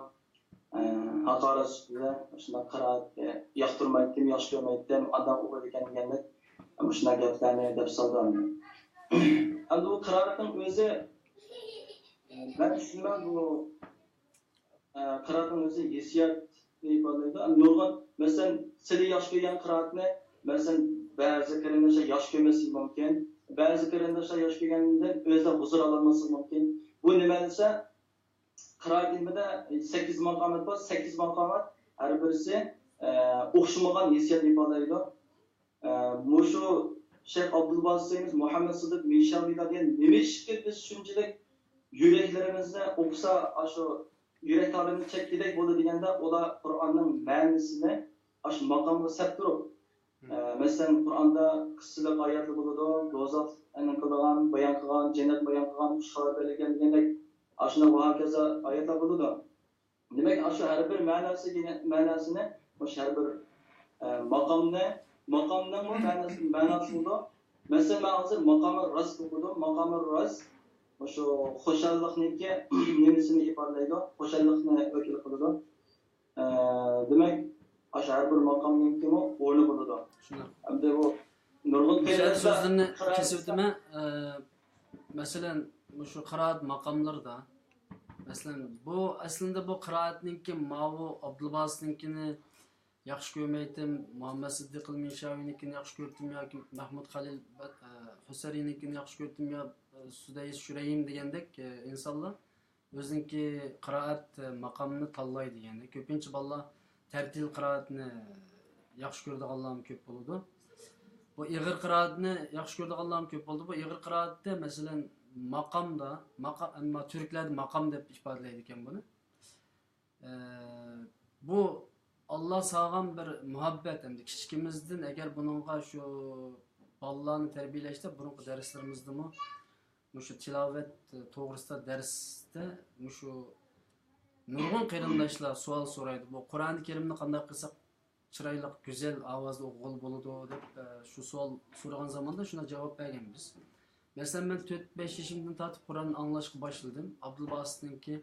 ئە، ھاقارەت سۈپىتىدە، ئاشۇنداق قىرائەتكە ياقتۇرمايتتىم، ياخشى كۆرمەيتتىم، ئانداق ئوقۇيدىكەن دېگەندەك، مۇشۇنداق گەپلەرنى دەپ سالىدۇ ئەمدى. ئەمدى بۇ قىرائەتنىڭ ئۆزى، ئە، مەن چۈشىنىمەن، بۇ ئە، قىرائەتنىڭ ئۆزى ھېسسىياتنى ئىپادىلەيدۇ. ئەمدى نۇرغۇن، مەسىلەن، سىلى ياخشى كۆرگەن قىرائەتنى، مەسىلەن، بەزى قېرىنداشلار ياخشى كۆرمەسلىكى مۇمكىن. بەزى قېرىنداشلار ياخشى كۆرگەندىن ئۆزىدە ھۇزۇر ئالالماسلىقى مۇمكىن. بۇ نېمە دېسە، قىرائەت ئىلمىدە سەككىز ماقامات بار، سەككىز ماقامات ھەر بىرسى، ئە، ئوخشىمىغان ھېسسىياتنى ئىپادىلەيدۇ. ئە، مۇشۇ شەيخ ئابدۇلباسىت سەيمىز، مۇھەممەد سىدىق مىشاۋىلار دېگەن نېمە ئىشقا بىز شۇنچىلىك يۈرەكلىرىمىزنى ئوقۇسا، ئاشۇ يۈرەك تارىمىزنى چەككۈدەك بولىدۇ دېگەندە، ئۇلار قۇرئاننىڭ مەنىسىنى ئاشۇ ماقامغا سەپ تۇرۇپ، ئە، مەسىلەن، قۇرئاندا قىسسىلىق ئايەتلەر بولىدۇ، دوزاخنى قىلىدىغان، بايان قىلغان، جەننەت بايان قىلغان، خۇش خەۋەر بەرگەن دېگەندەك، ئاشۇنداق ۋە ھاكازا ئايەتلەر بولىدۇ. دېمەك، ئاشۇ ھەر بىر مەناسى دېگەن، مەناسىنى مۇشۇ ھەر بىر، ئە، ماقامنى، ماقامنىڭمۇ مەناسى، مەناسى بولىدۇ. مەسىلەن، مەن ھازىر ماقامى راست ئوقۇدۇم. ماقامى راست مۇشۇ خۇشاللىقنىڭكى نېمىسىنى ئىپادىلەيدۇ، خۇشاللىقنى ۋەكىل قىلىدۇ. ئە، دېمەك، ئاشۇ ھەر بىر ماقامنىڭكىمۇ ئورنى بولىدۇ. شۇنداق. ئەمدى بۇ نۇرغۇن مۇشۇ قېرىنداشلار سۆزلىرىنى قىرائەت كېسىۋېتىمەن. ئە، مەسىلەن، مۇشۇ قىرائەت ماقاملىرىدا، مەسىلەن، بۇ ئەسلىدە بۇ قىرائەتنىڭكى ماۋۇ ئابدۇلباسىتنىڭكىنى ياخشى كۆرمەيتتىم، مۇھەممەد سىددىق مىشاۋىنىڭكىنى ياخشى كۆردۈم ياكى مەھمۇد خەلىل بە-، ئە، خۇسەرىنىڭكىنى ياخشى كۆردۈم يا، ئە، سۇدەيس شۇرەيم دېگەندەك، ئە، ئىنسانلار ئۆزىنىڭكى قىرائەت، ئە، ماقامىنى تاللايدۇ. يەنى كۆپىنچە بالىلار تەرتىل قىرائەتنى ياخشى كۆرىدىغانلارمۇ كۆپ بولىدۇ. بۇ ئېغىر قىرائەتنى ياخشى كۆرىدىغانلارمۇ كۆپ بولىدۇ. بۇ ئېغىر قىرائەتتە، مەسىلەن، ماقامدا، ماقا-، ئەمما تۈركلەردە ماقام دەپ ئىپادىلەيدىكەن بۇنى. ئە، بۇ ئاللا سالغان بىر مۇھەببەت ئەمدى. كىچىكىمىزدىن ئەگەر بۇنىڭغا شۇ بالىلارنى تەربىيەلەشتە بۇرۇنقى دەرسلىرىمىزدىمۇ مۇشۇ تىلاۋەت توغرىسىدا دەرستە مۇشۇ نۇرغۇن قېرىنداشلار سوئال سورايدۇ. بۇ قۇرئانى كەرىمنى قانداق قىلساق چىرايلىق، گۈزەل ئاۋازدا ئوقۇغىلى بولىدۇ دەپ، ئە، شۇ سوئال سورىغان زاماندا شۇنداق جاۋاب بەرگەنبىز. مەسىلەن، مەن تۆت، بەش يېشىمدىن تارتىپ قۇرئان ئاڭلاشقا باشلىدىم. ئابدۇلباسىتنىڭكى،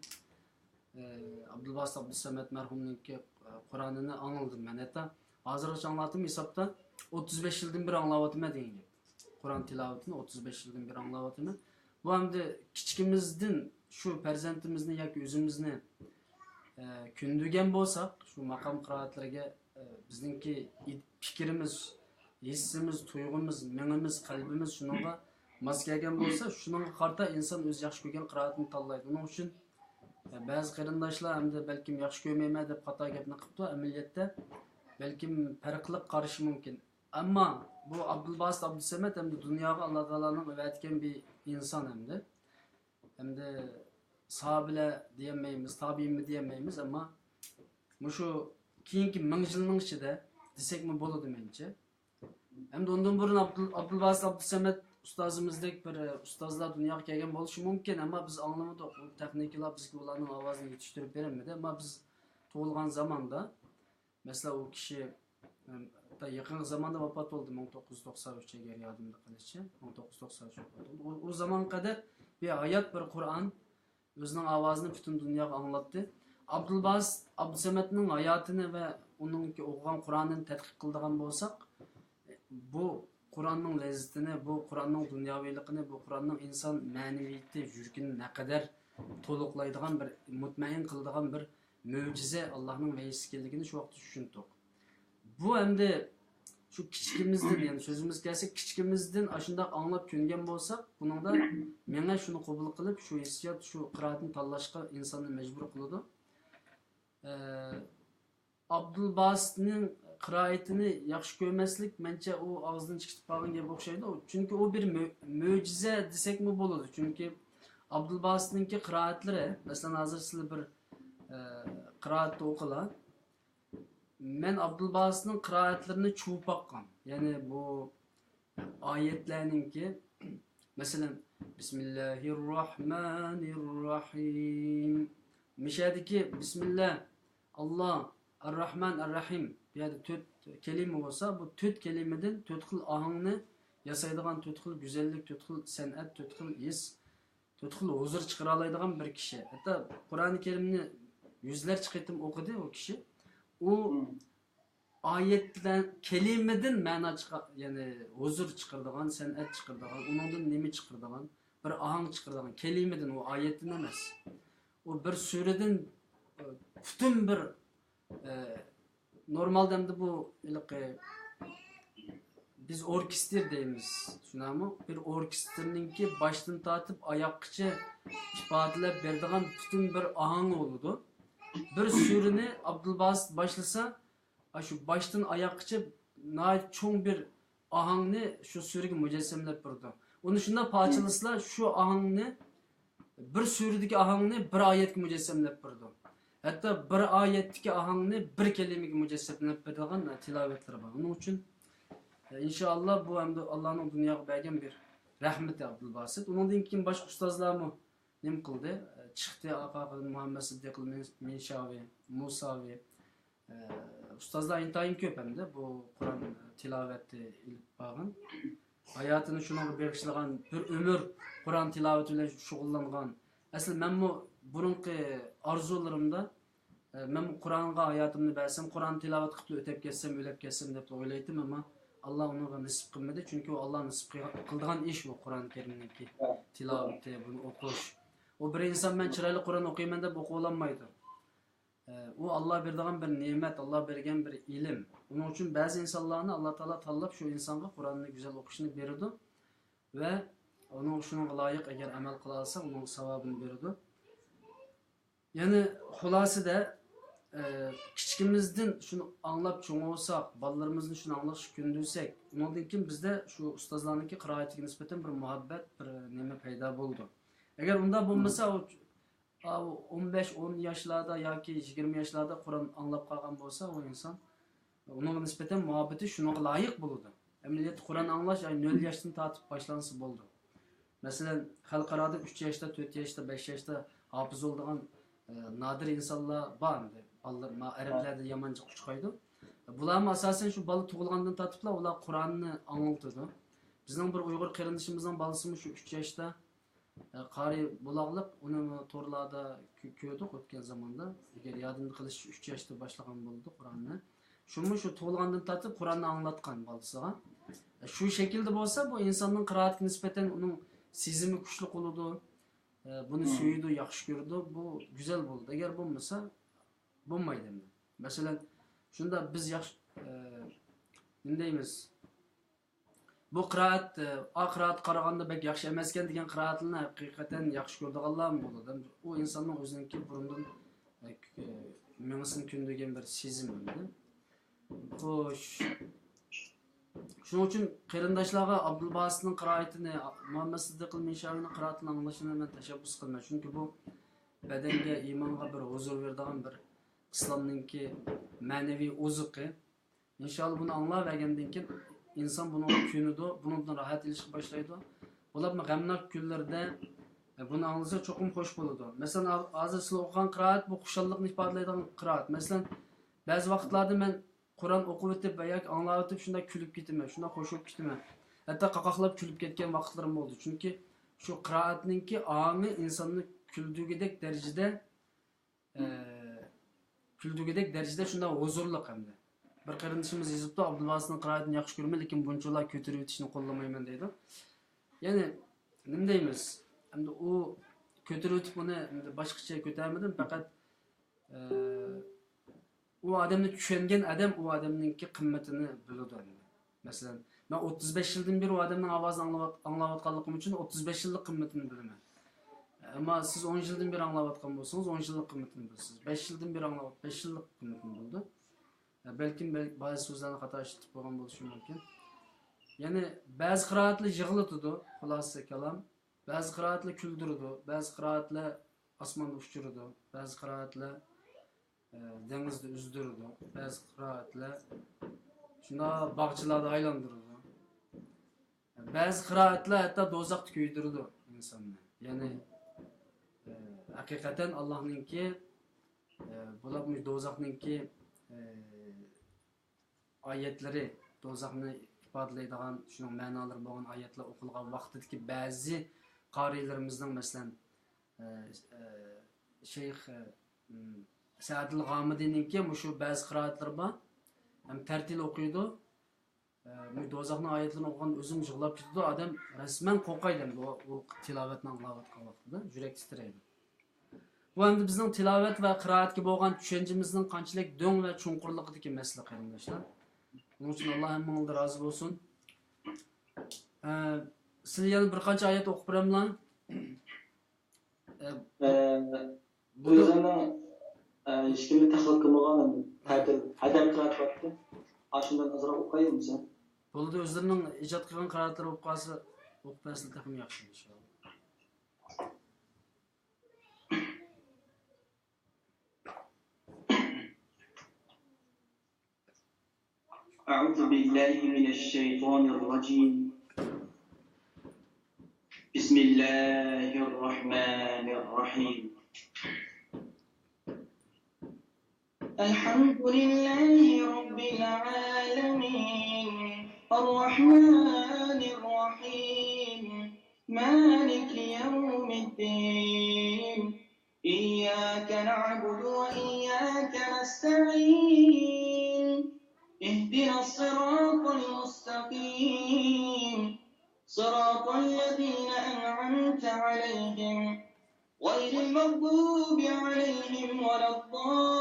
ئە، ئابدۇلباسىت ئابدۇسەمەت مەرھۇمنىڭكى، ئە، قۇرئانىنى ئاڭلىدىم مەن. ھەتتا ھازىرغىچە ئاڭلاۋاتىمەن، ھېسابتا ئوتتۇز بەش يىلدىن بېرى ئاڭلاۋاتىمەن دېگەن گەپ. قۇرئان تىلاۋىتىنى ئوتتۇز بەش يىلدىن بېرى ئاڭلاۋاتىمەن. بۇ ئەمدى كىچىكىمىزدىن شۇ پەرزەنتىمىزنى ياكى ئۆزىمىزنى، ئە، كۆندۈرگەن بولساق، شۇ ماقام قىرائەتلىرىگە، ئە، بىزنىڭكى ئىد-، پىكرىمىز، ھېسسىمىز، تۇيغۇمىز، مېڭىمىز، قەلبىمىز شۇنىڭغا ماس كەلگەن بولسا، شۇنىڭغا قارىتا ئىنسان ئۆزى ياخشى كۆرگەن قىرائەتنى تاللايدۇ. ئۇنىڭ ئۈچۈن، ئە، بەزى قېرىنداشلار ئەمدى بەلكىم ياخشى كۆرمەيمەن دەپ خاتا گەپنى قىپتۇ، ئەمەلىيەتتە بەلكىم پەرقلىق قارىشى مۇمكىن. ئەمما بۇ ئابدۇلباسىت ئابدۇسەمەت ئەمدى دۇنياغا ئاللا تائالانىڭ ئەۋەتكەن بىر ئىنسان ئەمدى. ئەمدى ساھابىلەر دېيەلمەيمىز، تابىئىنمۇ دېيەلمەيمىز، ئەمما مۇشۇ كېيىنكى مىڭ يىلنىڭ ئىچىدە دېسەكمۇ بولىدۇ مېنىڭچە. ئەمدى ئۇندىن بۇرۇن ئابدۇل-، ئابدۇلباسىت ئابدۇسەمەت ئۇستازىمىزدەك بىر، ئە، ئۇستازلار دۇنياغا كەلگەن بولۇشى مۇمكىن، ئەمما بىز ئاڭلىمىدۇق. ئۇ تېخنىكىلار بىزگە ئۇلارنىڭ ئاۋازىنى يېتىشتۈرۈپ بېرەلمىدى. ئەمما بىز تۇغۇلغان زاماندا مەسىلەن، ئۇ كىشى، ئەم، ھەتتا يېقىنقى زاماندا ۋاپات بولدى، مىڭ توققۇز يۈز توقسان ئۈچ، ئەگەر يادىمدا قېلىشىچە، مىڭ توققۇز يۈز توقسان ئۈچ ۋاپات بولدى. ئۇ، ئۇ زامانغا قەدەر بىر ھايات بىر قۇرئان ئۆزىنىڭ ئاۋازىنى پۈتۈن دۇنياغا ئاڭلاتتى. ئابدۇلباسىت ئابدۇسەمەتنىڭ ھاياتىنى ۋە ئۇنىڭكى ئوقۇغان قۇرئانىنى تەتقىق قىلىدىغان بولساق، بۇ قۇرئاننىڭ لەززىتىنى، بۇ قۇرئاننىڭ دۇنياۋىلىقىنى، بۇ قۇرئاننىڭ ئىنسان مەنىۋىيىتى، يۈرىكىنى نەقەدەر تولۇقلايدىغان بىر، مۇتمەئىن قىلىدىغان بىر مۆجىزە، ئاللانىڭ ۋەھىيسى ئىكەنلىكىنى شۇ ۋاقىتتا چۈشەندۇق. بۇ ئەمدى شۇ كىچىكىمىزدىن، يەنى سۆزىمىزگە كەلسەك، كىچىكىمىزدىن ئاشۇنداق ئاڭلاپ كۆنگەن بولساق، بۇنىڭدا مېڭە شۇنى قوبۇل قىلىپ، شۇ ھېسسىيات، شۇ قىرائەتنى تاللاشقا ئىنساننى مەجبۇر قىلىدۇ. ئە، ئابدۇلباسىتنىڭ قىرائىتىنى ياخشى كۆرمەسلىك، مەنچە، ئۇ ئاغزىدىن چىقىپ قالغان گەپ ئوخشايدۇ. چۈنكى ئۇ بىر مۆ-، مۆجىزە دېسەكمۇ بولىدۇ. چۈنكى ئابدۇلباسىتنىڭكى قىرائەتلىرى، مەسىلەن، ھازىر سىلەر بىر، ئە، قىرائەتتە ئوقۇلا. مەن ئابدۇلباسىتنىڭ قىرائەتلىرىنى چۇۋۇپ باققان. يەنى بۇ ئايەتلەرنىڭكى، مەسىلەن، بىسمىللاھىررەھمانىررەھىم. مىشەدىكى بىسمىللا، ئاللا، ئەررەھمان، ئەررەھىم. بۇ يەردە تۆت كەلىمە بولسا، بۇ تۆت كەلىمىدىن تۆت خىل ئاھاڭنى ياسايدىغان، تۆت خىل گۈزەللىك، تۆت خىل سەنئەت، تۆت خىل ھېس، تۆت خىل ھۇزۇر چىقىرالايدىغان بىر كىشى. ھەتتا قۇرئان كەرىمنى يۈزلەرچە قېتىم ئوقۇدى ئۇ كىشى. ئۇ ئايەتلەر، كەلىمىدىن مەنا چىقا-، يەنى ھۇزۇر چىقىرىدىغان، سەنئەت چىقىرىدىغان، ئۇنىڭدىن نېمە چىقىرىدىغان، بىر ئاھاڭ چىقىرىدىغان، كەلىمىدىن، ئۇ ئايەتتىن ئەمەس. ئۇ بىر سۈرىدىن، ئە، پۈتۈن بىر، ئە، نورمالدا ئەمدى بۇ ھېلىقى بىز ئوركېستىر دەيمىز، شۇنداقمۇ؟ بىر ئوركېستىرنىڭكى باشتىن تارتىپ ئاياققىچە ئىپادىلەپ بېرىدىغان پۈتۈن بىر ئاھاڭى بولىدۇ. بىر سۈرىنى ئابدۇلباسىت باشلىسا، ئاشۇ باشتىن ئاياققىچە ناھايىتى چوڭ بىر ئاھاڭنى شۇ سۈرىگە مۇجەسسەملەپ بېرىدۇ. ئۇنى شۇنداق پارچىلىسىلا، شۇ ئاھاڭنى، بىر سۈرىدىكى ئاھاڭنى بىر ئايەتكە مۇجەسسەملەپ بېرىدۇ. ھەتتا بىر ئايەتتىكى ئاھاڭنى بىر كەلىمىگە مۇجەسسەملەپ بېرىدىغان تىلاۋەتلىرى بار. ئۇنىڭ ئۈچۈن، ئىنشائاللا، بۇ ئەمدى ئاللانىڭ دۇنياغا بەرگەن بىر رەھمىتى ئابدۇلباسىت. ئۇنىڭدىن كېيىن باشقا ئۇستازلارمۇ نېمە قىلدى؟ چىقتى، ئارقىدىن مۇھەممەد سىددىقۇل مىن-، مىنشاۋى، مۇساۋى، ئۇستازلار ئىنتايىن كۆپ ئەمدى بۇ قۇرئان تىلاۋەتنى ئېلىپ بارغان. ھاياتىنى شۇنىڭغا بېغىشلىغان، بىر ئۆمۈر قۇرئان تىلاۋىتى بىلەن شۇغۇللانغان. ئەسلى مەنمۇ بۇرۇنقى ئارزۇلىرىمدا، ئە، مەنمۇ قۇرئانغا ھاياتىمنى بەرسەم، قۇرئان تىلاۋەت قىلىپ ئۆتەپ كەتسەم، ئۆلۈپ كەتسەم دەپ ئويلايتتىم، ئەمما ئاللا ئۇنىڭغا نېسىپ قىلمىدى. چۈنكى ئۇ ئاللا نېسىپ قىلغان ئىش، ئۇ قۇرئان كەرىمنىڭكى تىلاۋىتى، بۇنى ئوقۇش. ئۇ بىر ئىنسان، مەن چىرايلىق قۇرئان ئوقۇيمەن دەپ ئوقۇۋالالمايدۇ. ئۇ ئاللا بېرىدىغان بىر نېمەت، ئاللا بەرگەن بىر ئىلىم. ئۇنىڭ ئۈچۈن بەزى ئىنسانلارنى ئاللا تائالا تاللاپ، شۇ ئىنسانغا قۇرئاننى گۈزەل ئوقۇشنى بېرىدۇ ۋە ئۇنىڭ شۇنىڭغا لايىق ئەگەر ئەمەل قىلالىسا، ئۇنىڭغا ساۋابىنى بېرىدۇ. يەنى خۇلاسىدە، ئە، كىچىكىمىزدىن شۇنى ئاڭلاپ چوڭ بولساق، بالىلىرىمىزنى شۇنى ئاڭلاشقا كۆندۈرسەك، ئۇنىڭدىن كېيىن بىزدە شۇ ئۇستازلارنىڭكى قىرائىتىگە نىسبەتەن بىر مۇھەببەت، بىر نېمە پەيدا بولىدۇ. ئەگەر ئۇنداق بولمىسا، ئۇ ئاۋۇ ئون بەش، ئون ياشلاردا ياكى يىگىرمە ياشلاردا قۇرئان ئاڭلاپ قالغان بولسا، ئۇ ئىنسان، ئۇنىڭغا نىسبەتەن مۇھەببىتى شۇنىڭغا لايىق بولىدۇ. ئەمەلىيەتتە قۇرئان ئاڭلاش، يەنى نۆل ياشتىن تارتىپ باشلانسا بولىدۇ. مەسىلەن، خەلقئارادا ئۈچ ياشتا، تۆت ياشتا، بەش ياشتا ھاپىز بولىدىغان، ئە، نادىر ئىنسانلار بار ئەمدى. بالىلار، ما-، ئەرەبلەردە يامانچە ئۇچرايدۇ. بۇلارمۇ ئاساسەن شۇ بالا تۇغۇلغاندىن تارتىپلا ئۇلار قۇرئاننى ئاڭلىتىدۇ. بىزنىڭ بىر ئۇيغۇر قېرىندىشىمىزنىڭ بالىسىمۇ شۇ ئۈچ ياشتا ئە، قارىي بولاغلىق، ئۇنى تورلاردا كۆ-، كۆردۇق ئۆتكەن زاماندا. ئەگەر يادىمدا قېلىشىچە، ئۈچ ياشتا باشلىغان بولىدۇ قۇرئاننى. شۇمۇ شۇ تۇغۇلغاندىن تارتىپ قۇرئاننى ئاڭلاتقان بالىسىغا. ئە، شۇ شەكىلدە بولسا، بۇ ئىنساننىڭ قىرائەتكە نىسبەتەن ئۇنىڭ سېزىمى كۈچلۈك بولىدۇ. ئە، بۇنى سۆيىدۇ، ياخشى كۆرىدۇ. بۇ گۈزەل بولىدۇ. ئەگەر بولمىسا، بولمايدۇ ئەمدى. مەسىلەن، شۇنداق بىز ياخشى، ئە، نېمە دەيمىز؟ بۇ قىرائەت، ئا، قىرائەتكە قارىغاندا بەك ياخشى ئەمەسكەن دېگەن قىرائەتلەرنى ھەقىقەتەن ياخشى كۆرىدىغانلارمۇ بولىدۇ. ئۇ ئىنساننىڭ ئۆزىنىڭكى بۇرۇندىن، ئە، مېڭىسىنى كۆندۈرگەن بىر سېزىم ئەمدى. خوش. شۇنىڭ ئۈچۈن قېرىنداشلارغا ئابدۇلباسىتنىڭ قىرائىتىنى، مۇھەممەد سىددىقۇل مىنشاۋىنىڭ قىرائىتىنى ئاڭلىشىنى مەن تەشەببۇس قىلىمەن. چۈنكى بۇ بەدەنگە، ئىمانغا بىر ھۇزۇر بېرىدىغان بىر ئىسلامنىڭكى مەنىۋى ئوزۇقى. ئىنشائاللا، بۇنى ئاڭلاۋەرگەندىن كېيىن ئىنسان بۇنىڭغا كۆنىدۇ، بۇنىڭدىن راھەت ئېلىشقا باشلايدۇ. بولۇپمۇ غەمناك كۈنلىرىدە، ئە، بۇنى ئاڭلىسا چوقۇم خوش بولىدۇ. مەسىلەن، ھا-، ھازىر سىلەر ئوقۇغان قىرائەت، بۇ خۇشاللىقنى ئىپادىلەيدىغان قىرائەت. مەسىلەن، بەزى ۋاقىتلاردا مەن قۇرئان ئوقۇۋېتىپ ۋە ياكى ئاڭلاۋېتىپ شۇنداق كۈلۈپ كېتىمەن، شۇنداق خوش بولۇپ كېتىمەن. ھەتتا قاقاقلاپ كۈلۈپ كەتكەن ۋاقىتلىرىم بولدى. چۈنكى شۇ قىرائەتنىڭكى ئاڭى ئىنساننى كۈلدۈرگۈدەك دەرىجىدە ئە، كۈلدۈرگۈدەك دەرىجىدە شۇنداق ھۇزۇرلۇق ئەمدى. بىر قېرىندىشىمىز يېزىپتۇ، ئابدۇلباسىتنىڭ قىرائىتىنى ياخشى كۆرىمەن، لېكىن بۇنچىۋالا كۆتۈرۈۋېتىشنى قوللىمايمەن دەيدۇ. يەنى، نېمە دەيمىز؟ ئەمدى ئۇ كۆتۈرۈۋېتىپ ئۇنى ئەمدى باشقىچە كۆتەرمىدىم، پەقەت ئە، ئۇ ئادەمنى چۈشەنگەن ئادەم ئۇ ئادەمنىڭكى قىممىتىنى بىلىدۇ ئەمدى. مەسىلەن، مەن ئوتتۇز بەش يىلدىن بېرى ئۇ ئادەمنىڭ ئاۋازىنى ئاڭلاۋات-، ئاڭلاۋاتقانلىقىم ئۈچۈن ئوتتۇز بەش يىللىق قىممىتىنى بىلىمەن. ئەمما سىز ئون يىلدىن بېرى ئاڭلاۋاتقان بولسىڭىز، ئون يىللىق قىممىتىنى بىلىسىز. بەش يىلدىن بېرى ئاڭلاۋات-، بەش يىللىق قىممىتىنى بىلىدۇ. بەلكىم، بەل-، بەزى سۆزلەرنى خاتا ئىشلىتىپ قويغان بولۇشۇم مۇمكىن. يەنى بەزى قىرائەتلەر يىغلىتىدۇ، خۇلاسە كالام. بەزى قىرائەتلەر كۈلدۈرىدۇ، بەزى قىرائەتلەر ئاسماندا ئۇچۇرىدۇ، بەزى قىرائەتلەر، ئە، دېڭىزدا ئۈزدۈرىدۇ، بەزى قىرائەتلەر شۇنداق باغچىلاردا ئايلاندۇرىدۇ. بەزى قىرائەتلەر ھەتتا دوزاختا كۆيدۈرىدۇ ئىنساننى. يەنى، ئە، ھەقىقەتەن ئاللاھنىڭكى، ئە، بولۇپمۇ دوزاخنىڭكى، ئە، ئايەتلىرى، دوزاخنى ئىپادىلەيدىغان شۇنىڭ مەنالىرى بولغان ئايەتلەر ئوقۇلغان ۋاقتىدىكى بەزى قارىيلىرىمىزنىڭ، مەسىلەن، ئە، ئە، شەيخ، ئە، م، سەئدىل غامىدىنىڭكى مۇشۇ بەزى قىرائەتلىرى بار. ھەم تەرتىل ئوقۇيدۇ. ئە، مۇ-، دوزاخنىڭ ئايەتلىرىنى ئوقۇغان ئۆزۈم يىغلاپ كېتىدۇ. ئادەم رەسمەن قورقايدۇ ئەمدى ئۇ، ئۇ تىلاۋەتنى ئاڭلاۋاتقان ۋاقتىدا يۈرەك تىترەيدۇ. بۇ ئەمدى بىزنىڭ تىلاۋەت ۋە قىرائەتكە بولغان چۈشەنچىمىزنىڭ قانچىلىك دۆڭ ۋە چوڭقۇرلۇقىدىكى مەسىلە، قېرىنداشلار. ئۇنىڭ ئۈچۈن ئاللا ھەممىڭلارغا رازى بولسۇن. ئە، سىلەر يەنە بىر قانچە ئايەت ئوقۇپ بېرەملا؟ ئە، ئە، بۇ بۇ ئۆزۈمنىڭ، ئە، ھېچكىمنى تەقلىد قىلمىغان، تەتۈر ھەدەم قىرائەت بارتتى. ئاشۇندىن ئازراق ئوقۇيمىسەن؟ بولىدۇ، ئۆزلىرىنىڭ ئىجاد قىلغان قىرائەتلىرى بولۇپ قالسا، ئوقۇپ بەرسىلە تېخىمۇ ياخشى، ئىنشائاللا. أعوذ بالله من الشيطان الرجيم. بسم الله الرحمن الرحيم. الحمد لله رب العالمين. الرحمن الرحيم. مالك يوم الدين. إياك نعبد وإياك نستعين. اهدنا الصراط المستقيم. صراط الذين أنعمت عليهم غير المغضوب عليهم ولا الضالين.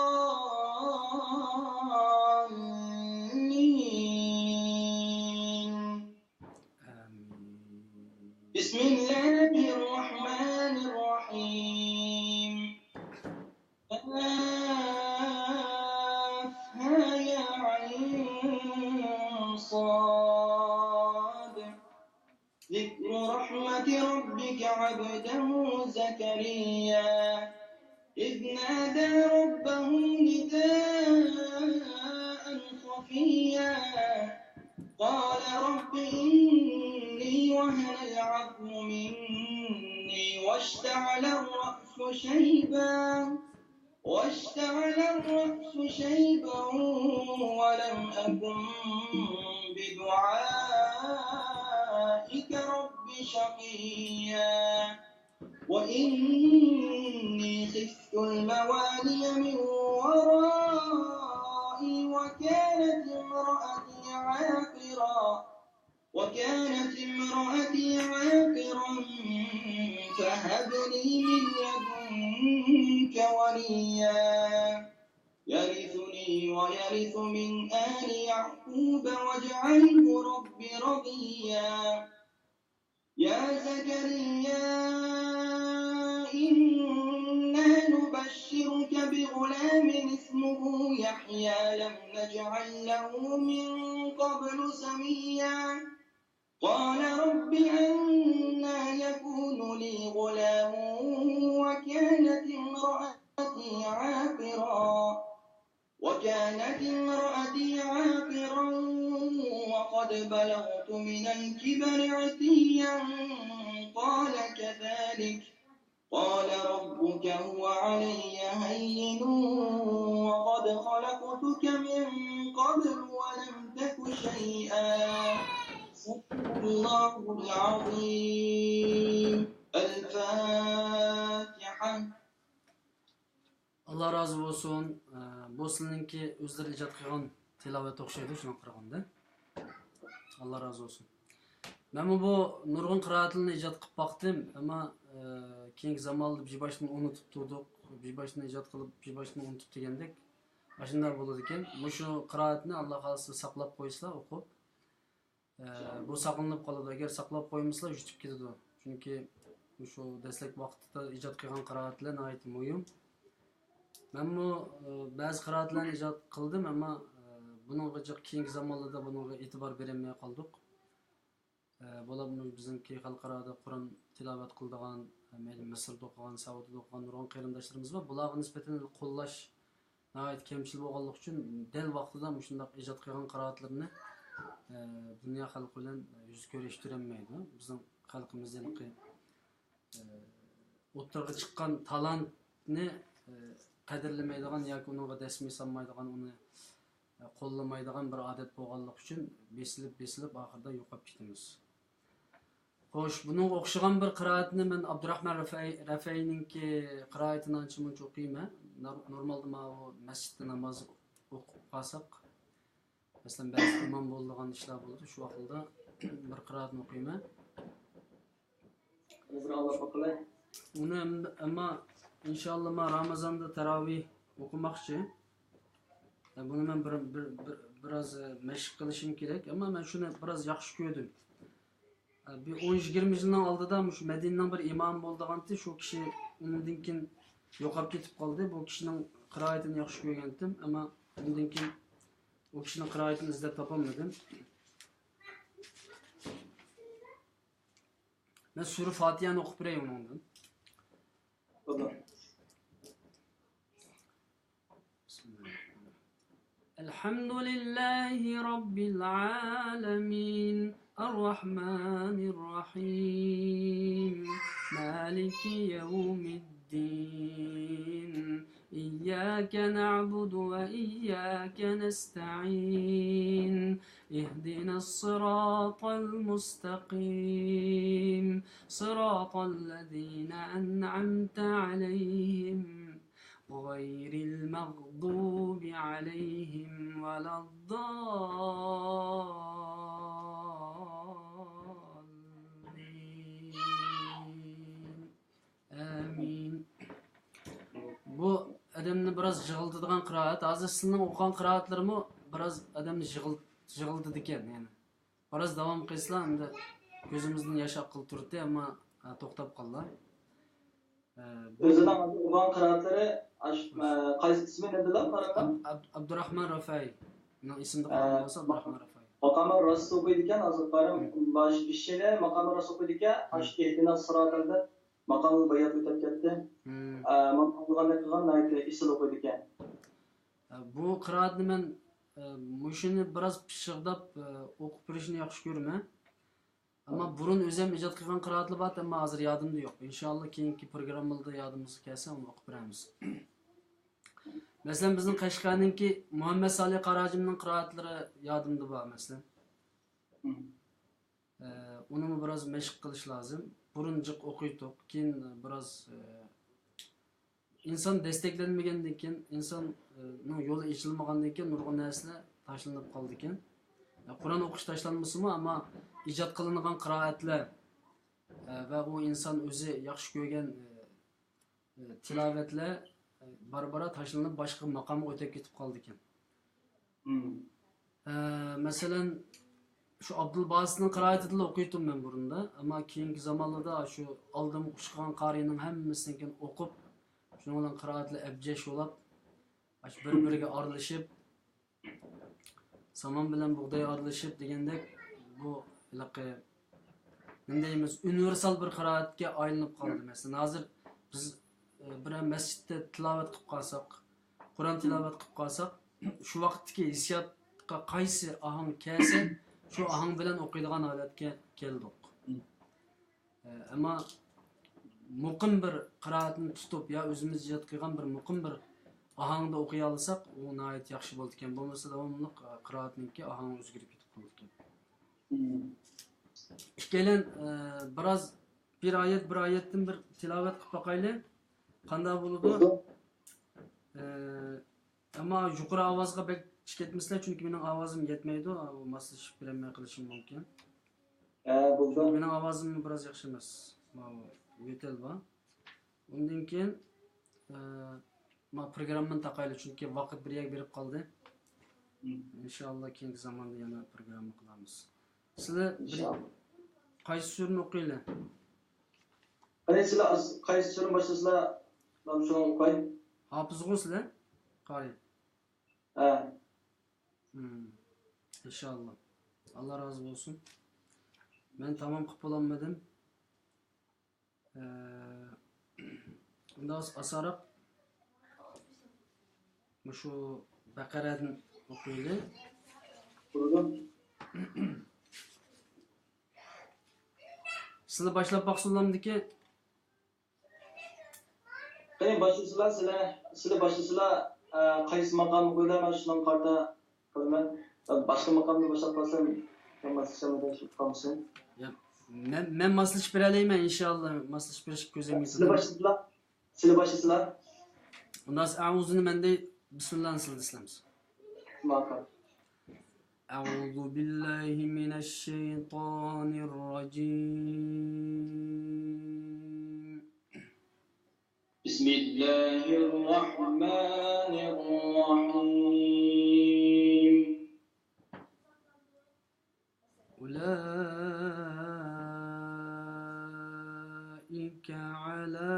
آمين. بسم الله الرحمن الرحيم. كهيعص. ذكر رحمة ربك عبده زكريا إذ نادى ربه نداء خفيا. قال رب إني وهن العظم مني واشتعل الرأس شيبا واشتعل الرأس شيبا ولم أكن بدعائك رب شقيا. وإني خفت الموالي من ورائي وكانت امرأتي عاقرا وكانت امرأتي عاقرا فهب لي من لدنك وليا يرثني ويرث من آل يعقوب واجعله رب رضيا. يا زكريا إنا نبشرك بغلام اسمه يحيى لم نجعل له من قبل سميا. قال رب أنى يكون لي غلام وكانت امرأتي عاقرا وكانت امرأتي عاقرا وقد بلغت من الكبر عتيا. قال كذلك قال ربك هو علي هين وقد خلقتك من قبل ولم تك شيئا. صدق الله العظيم. الفاتحة. ئاللا رازى بولسۇن. ئە، بۇ سىلىنىڭكى ئۆزلىرى ئىجاد قىلغان تىلاۋەت ئوخشايدۇ، شۇنىڭغا قارىغاندا. ئاللا رازى بولسۇن. مەنمۇ بۇ نۇرغۇن قىرائەتلەرنى ئىجاد قىلىپ باقتىم، ئەمما، ئە، كېيىنكى زامانلاردا بىر باشتىن ئۇنتۇپ تۇردۇق. بىر باشتىن ئىجاد قىلىپ، بىر باشتىن ئۇنتۇپ دېگەندەك، ئاشۇنداق بولىدىكەن. مۇشۇ قىرائەتنى ئاللا خالىسا ساقلاپ قويسىلا ئوقۇپ، ئە، بۇ ساقلىنىپ قالىدۇ. ئەگەر ساقلاپ قويمىسىلا يۈتۈپ كېتىدۇ. چۈنكى مۇشۇ دەسلەپكى ۋاقىتتا ئىجاد قىلغان قىرائەتلەر ناھايىتى مۇھىم. مەنمۇ، ئە، بەزى قىرائەتلەرنى ئىجاد قىلدىم، ئەمما، ئە، بۇنىڭغا جىق كېيىنكى زامانلاردا بۇنىڭغا ئېتىبار بېرەلمەي قالدۇق. ئە، بولۇپمۇ بىزنىڭكى خەلقئارادا قۇرئان تىلاۋەت قىلىدىغان، ئە، مەيلى مىسىردا ئوقۇغان، سەئۇدىدا ئوقۇغان نۇرغۇن قېرىنداشلىرىمىز بار. بۇلارغا نىسبەتەن قوللاش ناھايىتى كەمچىل بولغانلىقى ئۈچۈن، دەل ۋاقتىدا مۇشۇنداق ئىجاد قىلغان قىرائەتلىرىنى، ئە، دۇنيا خەلقى بىلەن يۈز كۆرۈشتۈرەلمەيدۇ. بىزنىڭ خەلقىمىز ھېلىقى ئوتتۇرىغا چىققان تالانتنى، ئە، قەدىرلىمەيدىغان ياكى ئۇنىڭغا دەسمىي سالمايدىغان، ئۇنى، ئە، قوللىمايدىغان بىر ئادەت بولغانلىقى ئۈچۈن بېسىلىپ، بېسىلىپ ئاخىرىدا يوقاپ كېتىمىز. خوش، بۇنىڭغا ئوخشىغان بىر قىرائەتنى مەن ئابدۇراخمان رەفەي-، رەفەينىڭكى قىرائىتىنى ئانچە مۇنچە ئوقۇيمەن. نور-، نورمالدا ماۋۇ مەسچىتتە ناماز ئوقۇپ قالساق، مەسىلەن، بەزى ئىمام بولىدىغان ئىشلار بولىدۇ، شۇ ۋاقىتتا بىر قىرائەتنى ئوقۇيمەن. بىر ئاڭلاپ باقىلى. ئۇنى ئەم-، ئەمما ئىنشاللا مەن رامازاندا تاراۋىھ ئوقۇماقچى. ئە، بۇنى مەن بىر، بىر، بىر، بىراز، ئە، مەشىق قىلىشىم كېرەك، ئەمما مەن شۇنى بىراز ياخشى كۆردۈم. ئە، بىر ئون يىگىرمە يىلنىڭ ئالدىدا مۇشۇ مەدىنىنىڭ بىر ئىمامى بولىدىغانتى، شۇ كىشى ئۇنىڭدىن كېيىن يوقاپ كېتىپ قالدى. بۇ كىشىنىڭ قىرائىتىنى ياخشى كۆرگەنتىم، ئەمما ئۇنىڭدىن كېيىن ئۇ كىشىنىڭ قىرائىتىنى ئىزدەپ تاپالمىدىم. مەن سۈرە فاتىھەنى ئوقۇپ بېرەي ئۇنىڭدىن. بولدى. بىسمىللاھىررەھمانىررەھىم. الحمد لله رب العالمين، الرحمن الرحيم، مالك يوم الدين، إياك نعبد وإياك نستعين، اهدنا الصراط المستقيم، صراط الذين أنعمت عليهم، غير المغضوب عليهم ولا الضالين. ئامىن. بۇ ئادەمنى بىراز يىغلىتىدىغان قىرائەت. ھازىر سىلىنىڭ ئوقۇغان قىرائەتلىرىمۇ بىراز ئادەمنى يىغىل-، يىغلىتىدىكەن، يەنى. بىراز داۋام قىلسىلا، ئەمدى كۆزىمىزدىن ياش ئاققىلى تۇردى، ئەمما، ھە، توختاپ قالدى. ھە، بۇ ئۆزىنىڭ ئوقۇغان قىرائەتلىرى ئاش-، ھە، قايسى ئىسمى نېمە دەپ قارىغان؟ ئاب-، ئاب-، ئابدۇراخمان رافائىي. مېنىڭ ئېسىمدە قالغان بولسا، ئابدۇراخمان رافائىي. ماقامى راست ئوقۇيدىكەن، ھازىر قارىم، ھە. باش بېشىنى ماقامى راست ئوقۇيدىكەن، ھە. ئاشۇ ئېھدىناس سىراتەلدە ماقامى بايات ئۆتۈپ كەتتى. ھە. ئە، مانا قىلغاندەك قىلغان ناھايىتى ئېسىل ئوقۇيدىكەن. ئە، بۇ قىرائەتنى مەن، ئە، مۇشۇنى بىراز پىششىقداپ، ئە، ئوقۇپ بېرىشنى ياخشى كۆرىمەن. ئەمما بۇرۇن ئۆزۈم ئىجاد قىلغان قىرائەتلەر بار، ئەمما ھازىر يادىمدا يوق. ئىنشاللا كېيىنكى پروگراممىلاردا يادىمىزغا كەلسە، ئۇنى ئوقۇپ بېرەرمىز. مەسىلەن، بىزنىڭ قەشقەرنىڭكى مۇھەممەد سالىھ قاراجىمنىڭ قىرائەتلىرى يادىمدا بار، مەسىلەن. ئە، ئۇنىمۇ بىراز مەشىق قىلىش لازىم. بۇرۇن جىق ئوقۇيتتۇق، كېيىن بىراز، ئە، ئىنسان دەستەكلەنمىگەندىن كېيىن، ئىنسان، ئە، نىڭ يولى ئېچىلمىغاندىن كېيىن نۇرغۇن نەرسىلەر تاشلىنىپ قالىدىكەن. ئە، قۇرئان ئوقۇش تاشلانمىسىمۇ، ئەمما ئىجاد قىلىنغان قىرائەتلەر، ئە، ۋە ئۇ ئىنسان ئۆزى ياخشى كۆرگەن، ئە، ئە، تىلاۋەتلەر، ئە، بارا-بارا تاشلىنىپ، باشقا ماقامغا ئۆتۈپ كېتىپ قالىدىكەن. مم. ئە، مەسىلەن، شۇ ئابدۇلباسىتنىڭ قىرائىتىدىلا ئوقۇيتتۇم مەن بۇرۇندا. ئەمما كېيىنكى زامانلاردا شۇ ئالدىمغا ئۇچرىغان قارىينىڭ ھەممىسىنىڭكىنى ئوقۇپ، شۇنىڭ بىلەن قىرائەتلەر ئەبجەش بولاپ، ئاشۇ بىر-بىرىگە ئارىلىشىپ، سامان بىلەن بۇغداي ئارىلىشىپ دېگەندەك، بۇ ھېلىقى، نېمە دەيمىز، ئۇنىۋېرسال بىر قىرائەتكە ئايلىنىپ قالدى. مەسىلەن، ھازىر بىز، ئە، بىرەر مەسچىتتە تىلاۋەت قىلىپ قالساق، قۇرئان تىلاۋەت قىلىپ قالساق، شۇ ۋاقىتتىكى ھېسسىياتقا قايسى ئاھاڭ كەلسە، شۇ ئاھاڭ بىلەن ئوقۇيدىغان ھالەتكە كەلدۇق. ئەمما مۇقىم بىر قىرائەتنى تۇتۇپ يا ئۆزىمىز ئىجاد قىلغان بىر مۇقىم بىر ئاھاڭدا ئوقۇيالىساق، ئۇ ناھايىتى ياخشى بولىدىكەن. بولمىسا داۋاملىق، ئە، قىرائەتنىڭكى ئاھاڭى ئۆزگىرىپ كېتىپ قالىدىكەن. مم. ئىككىيلەن، ئە، بىراز بىر ئايەت، بىر ئايەتتىن بىر تىلاۋەت قىلىپ باقايلى. قانداق بولىدۇ؟ بولىدۇ. ئە، ئەمما يۇقىرى ئاۋازغا بەك چىقىپ كەتمىسىلەر، چۈنكى مېنىڭ ئاۋازىم يەتمەيدۇ، ئا، ماسلىشىپ بېرەلمەي قېلىشىم مۇمكىن. ھە، بولدى. چۈنكى مېنىڭ ئاۋازىم بىراز ياخشى ئەمەس. ماۋۇ يۆتەل بار. ئۇندىن كېيىن، ئە، ما پروگراممىنى تاقايلى، چۈنكى ۋاقىت بىر يەرگە بېرىپ قالدى. مم. ئىنشائاللا، كېيىنكى زاماندا يەنە پروگرامما قىلارمىز. سىلەر بىر، ئىنشائاللا. قايسى سۈرىنى ئوقۇيلى؟ قېنى، سىلەر ئاز-، قايسى سۈرىنى باشلىسىلەر، مەن شۇنى ئوقۇي. ھاپىزغۇ سىلەر؟ قارى. ھە. مم. ئىنشائاللا. ئاللا رازى بولسۇن. مەن تامام قىلىپ بولالمىدىم. ئە، ئۇنداق بولسا ئاسانراق مۇشۇ بەقەرەدىن ئوقۇيلى. بولىدۇ. سىلەر باشلاپ باقسۇنلامدىكى؟ قېنى، باشلىسىلا سىلەر، سىلەر باشلىسىلا، ئە، قايسى ماقامنى قويىلا، مەن شۇنىڭغا قارىتا قىلىمەن. باشقا ماقامنى باشلاپ قالسام، مەن ماسلىشالمىدىم، شۇ قالمىسۇن. ياق، مەن، مەن ماسلىشىپ بېرەلەيمەن، ئىنشائاللا. ماسلىشىپ بېرىشكە كۆزۈم يېتىدۇ. سىلەر باشلىسىلا، سىلەر باشلىسىلا. ئۇنداق ئەئۇزۇنى مەن دەي، بىسمىللانى سىلەر دەسلەمسىز. ماقۇل. أعوذ بالله من الشيطان الرجيم. بسم الله الرحمن الرحيم. أولئك على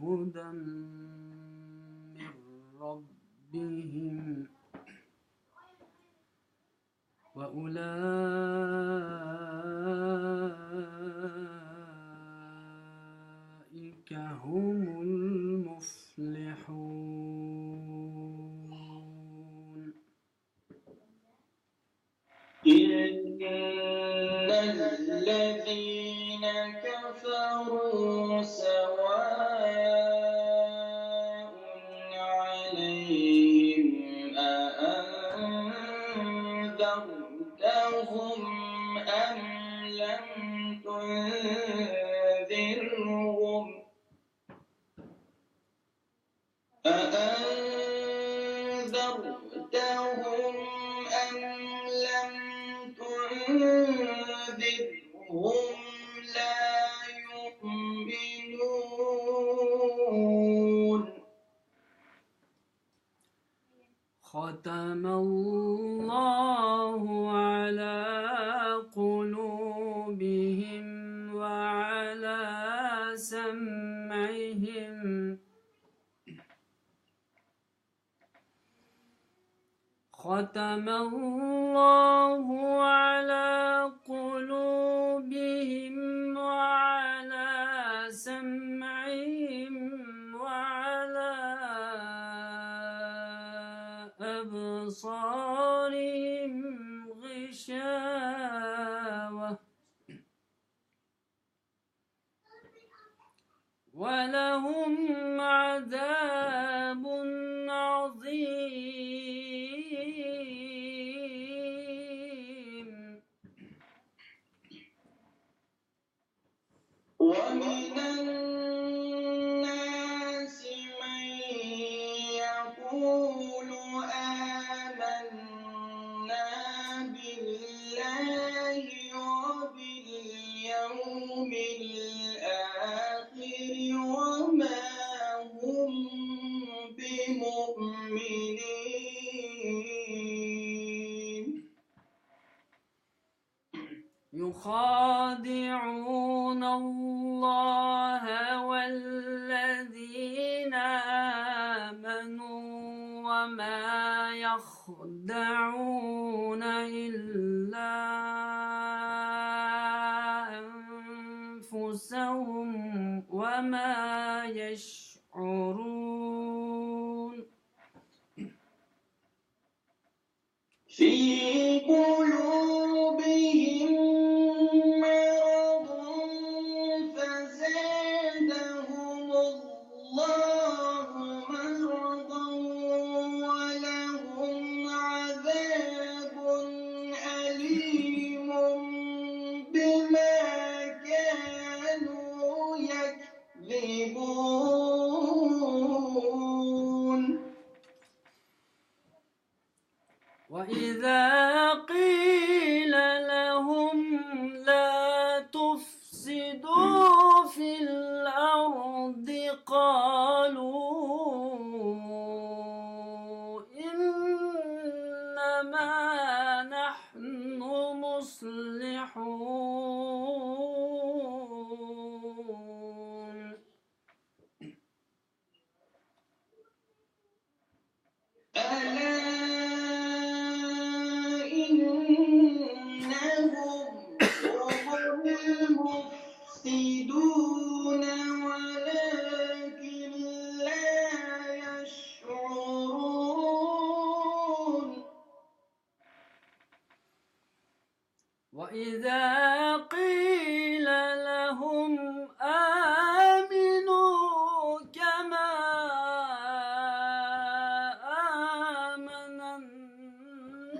هدى من ربهم وأولئك هم المفلحون. إن الذين كفروا سواء عليهم أأنذرتهم أم لم تنذرهم أأنذرتهم أم لم تنذرهم لا يؤمنون. ختم الله على قلوبهم وعلى سمعهم. ختم الله على قلوبهم وعلى سمعهم وعلى أبصارهم غشاوة. ولهم عذاب عظيم. ومن الناس من يقول آمنا بالله وباليوم الآخر وما هم بمؤمنين. يخادعون الله والذين آمنوا وما يخدعون إلا أنفسهم وما يشعرون. في قلوبهم مرض فزادهم الله مرضا ولهم عذاب أليم بما كانوا يكذبون. وإذا قيل لهم لا تفسدوا في الأرض قالوا نحن مصلحون. ألا إنهم هم المفسدون ولكن لا يشعرون. وإذا قيل لهم آمنوا كما آمن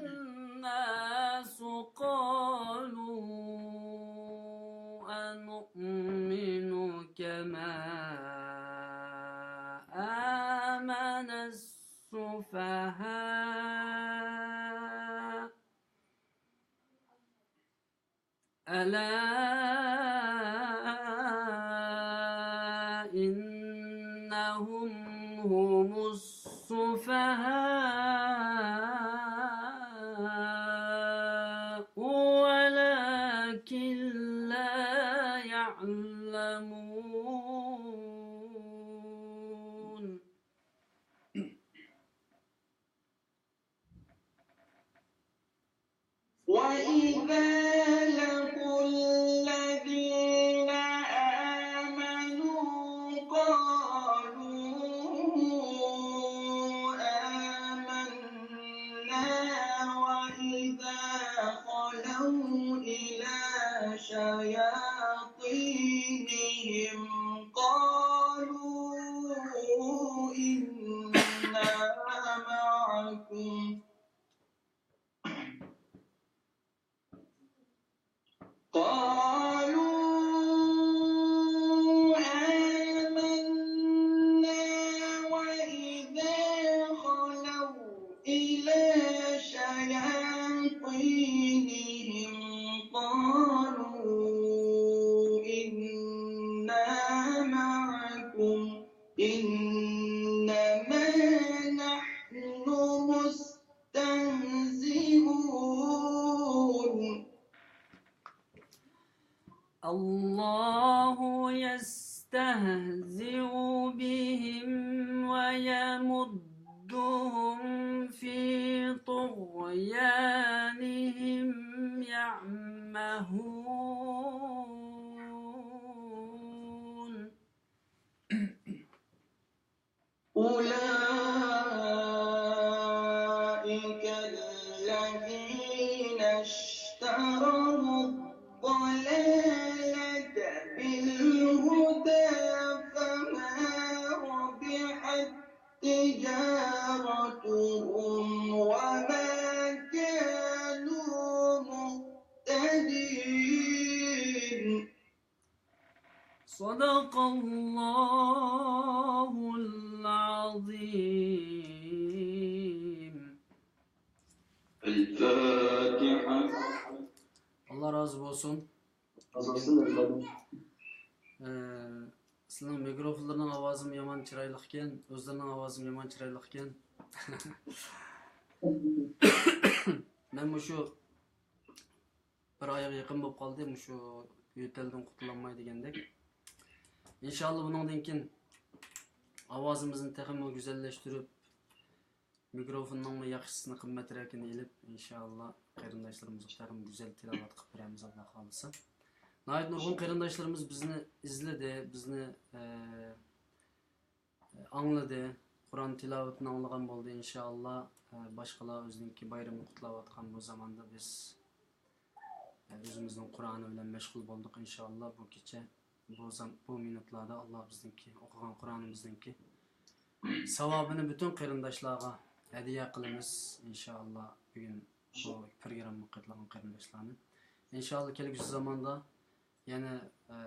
الناس قالوا أنؤمن كما آمن السفهاء. ألا إنهم هم السفهاء ولكن لا يعلمون. وإذا لقوا الذين آمنوا قالوا آمنا وإذا خلوا إلى شياطينهم قالوا إنا معكم قالوا آمنا وإذا خلوا إلى شياطينهم قالوا إنا معكم إنما نحن مستهزئون. الله يستهزئ بهم ويمدهم في طغيانهم يعمهون. أولئك الذين اشتروا الضلالة بالهدى فما ربحت تجارتهم وما كانوا مهتدين. صدق الله العظيم. الفاتحة. ئاللا رازى بولسۇن. رازى بولسۇن، ئەلبەتتە. ئە، سىلىنىڭ مىكروفونلىرىنىڭ ئاۋازىمۇ يامان چىرايلىقكەن، ئۆزلىرىنىڭ ئاۋازىمۇ يامان چىرايلىقكەن. مەن مۇشۇ بىر ئايغا يېقىن بولۇپ قالدى مۇشۇ يۆتەلدىن قۇتۇلالماي دېگەندەك. ئىنشاللا بۇنىڭدىن كېيىن ئاۋازىمىزنى تېخىمۇ گۈزەللەشتۈرۈپ، مىكروفوننىڭمۇ ياخشىسىنى، قىممەترەكىنى ئېلىپ، ئىنشاللا قېرىنداشلىرىمىزغا تېخىمۇ گۈزەل تىلاۋەت قىلىپ بېرەرمىز، ئاللا خالىسا. ناھايىتى نۇرغۇن قېرىنداشلىرىمىز بىزنى ئىزلىدى، بىزنى، ئە، ئاڭلىدى، قۇرئان تىلاۋىتىنى ئاڭلىغان بولدى، ئىنشائاللا، ئە، باشقىلار ئۆزىنىڭكى بايرىمىنى قۇتلاۋاتقان بۇ زاماندا بىز، ئە، ئۆزىمىزنىڭ قۇرئانى بىلەن مەشغۇل بولدۇق، ئىنشائاللا، بۇ كېچە، بۇ زام-، بۇ مىنۇتلاردا ئاللا بىزنىڭكى ئوقۇغان قۇرئانىمىزنىڭكى ساۋابىنى پۈتۈن قېرىنداشلارغا ھەدىيە قىلىمىز، ئىنشائاللا، بۈگۈن بۇ پروگراممىغا قاتناشقان قېرىنداشلارنى. ئىنشائاللا، كەلگۈسى زاماندا يەنە، ئە،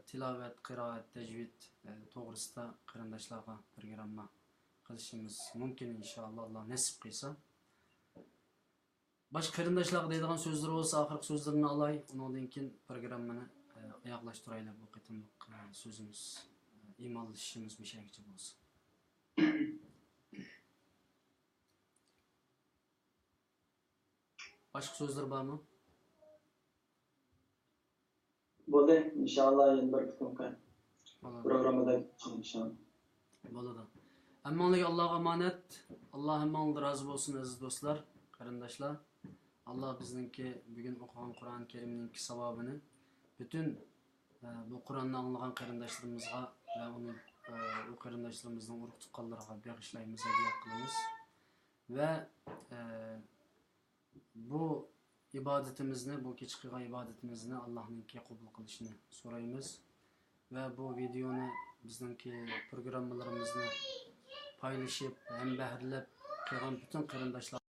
تىلاۋەت، قىرائەت، تەجۋىد، ئە، توغرىسىدا قېرىنداشلارغا پروگرامما قىلىشىمىز مۇمكىن، ئىنشائاللا، ئاللا نېسىپ قىلسا. باشقا قېرىنداشلارغا دەيدىغان سۆزلىرى بولسا، ئاخىرقى سۆزلىرىنى ئالاي، ئۇنىڭدىن كېيىن پروگراممىنى، ئە، ئاياغلاشتۇرايلى بۇ قېتىملىق، ئە، سۆزىمىز، ئە، ئىمانلىشىشىمىز مۇشۇ يەرگىچە بولسۇن. باشقا سۆزلەر بارمۇ؟ بولدى، ئىنشائاللا يەنە بىر قېتىمقى بولىدۇ. پروگراممىدا ئىنشائاللا. بولىدۇ. ھەممىڭلارگە ئاللاغا ئامانەت. ئاللا ھەممىڭلاردىن رازى بولسۇن، ئەزىز دوستلار، قېرىنداشلار. ئاللا بىزنىڭكى بۈگۈن ئوقۇغان قۇرئان كەرىمنىڭكى ساۋابىنى پۈتۈن، ئە، بۇ قۇرئاننى ئاڭلىغان قېرىنداشلىرىمىزغا ۋە ئۇنى، ئە، ئۇ قېرىنداشلىرىمىزنىڭ ئۇرۇق تۇغقانلىرىغا بېغىشلايمىز، ھەدىيە قىلىمىز. ۋە، ئە، بۇ ئىبادىتىمىزنى، بۇ كېچە قىلغان ئىبادىتىمىزنى ئاللانىڭكى قوبۇل قىلىشىنى سورايمىز. ۋە بۇ ۋىدېئونى، بىزنىڭكى پروگراممىلىرىمىزنى پايلىشىپ، ھەمبەھىرلەپ قىلغان پۈتۈن قېرىنداشلار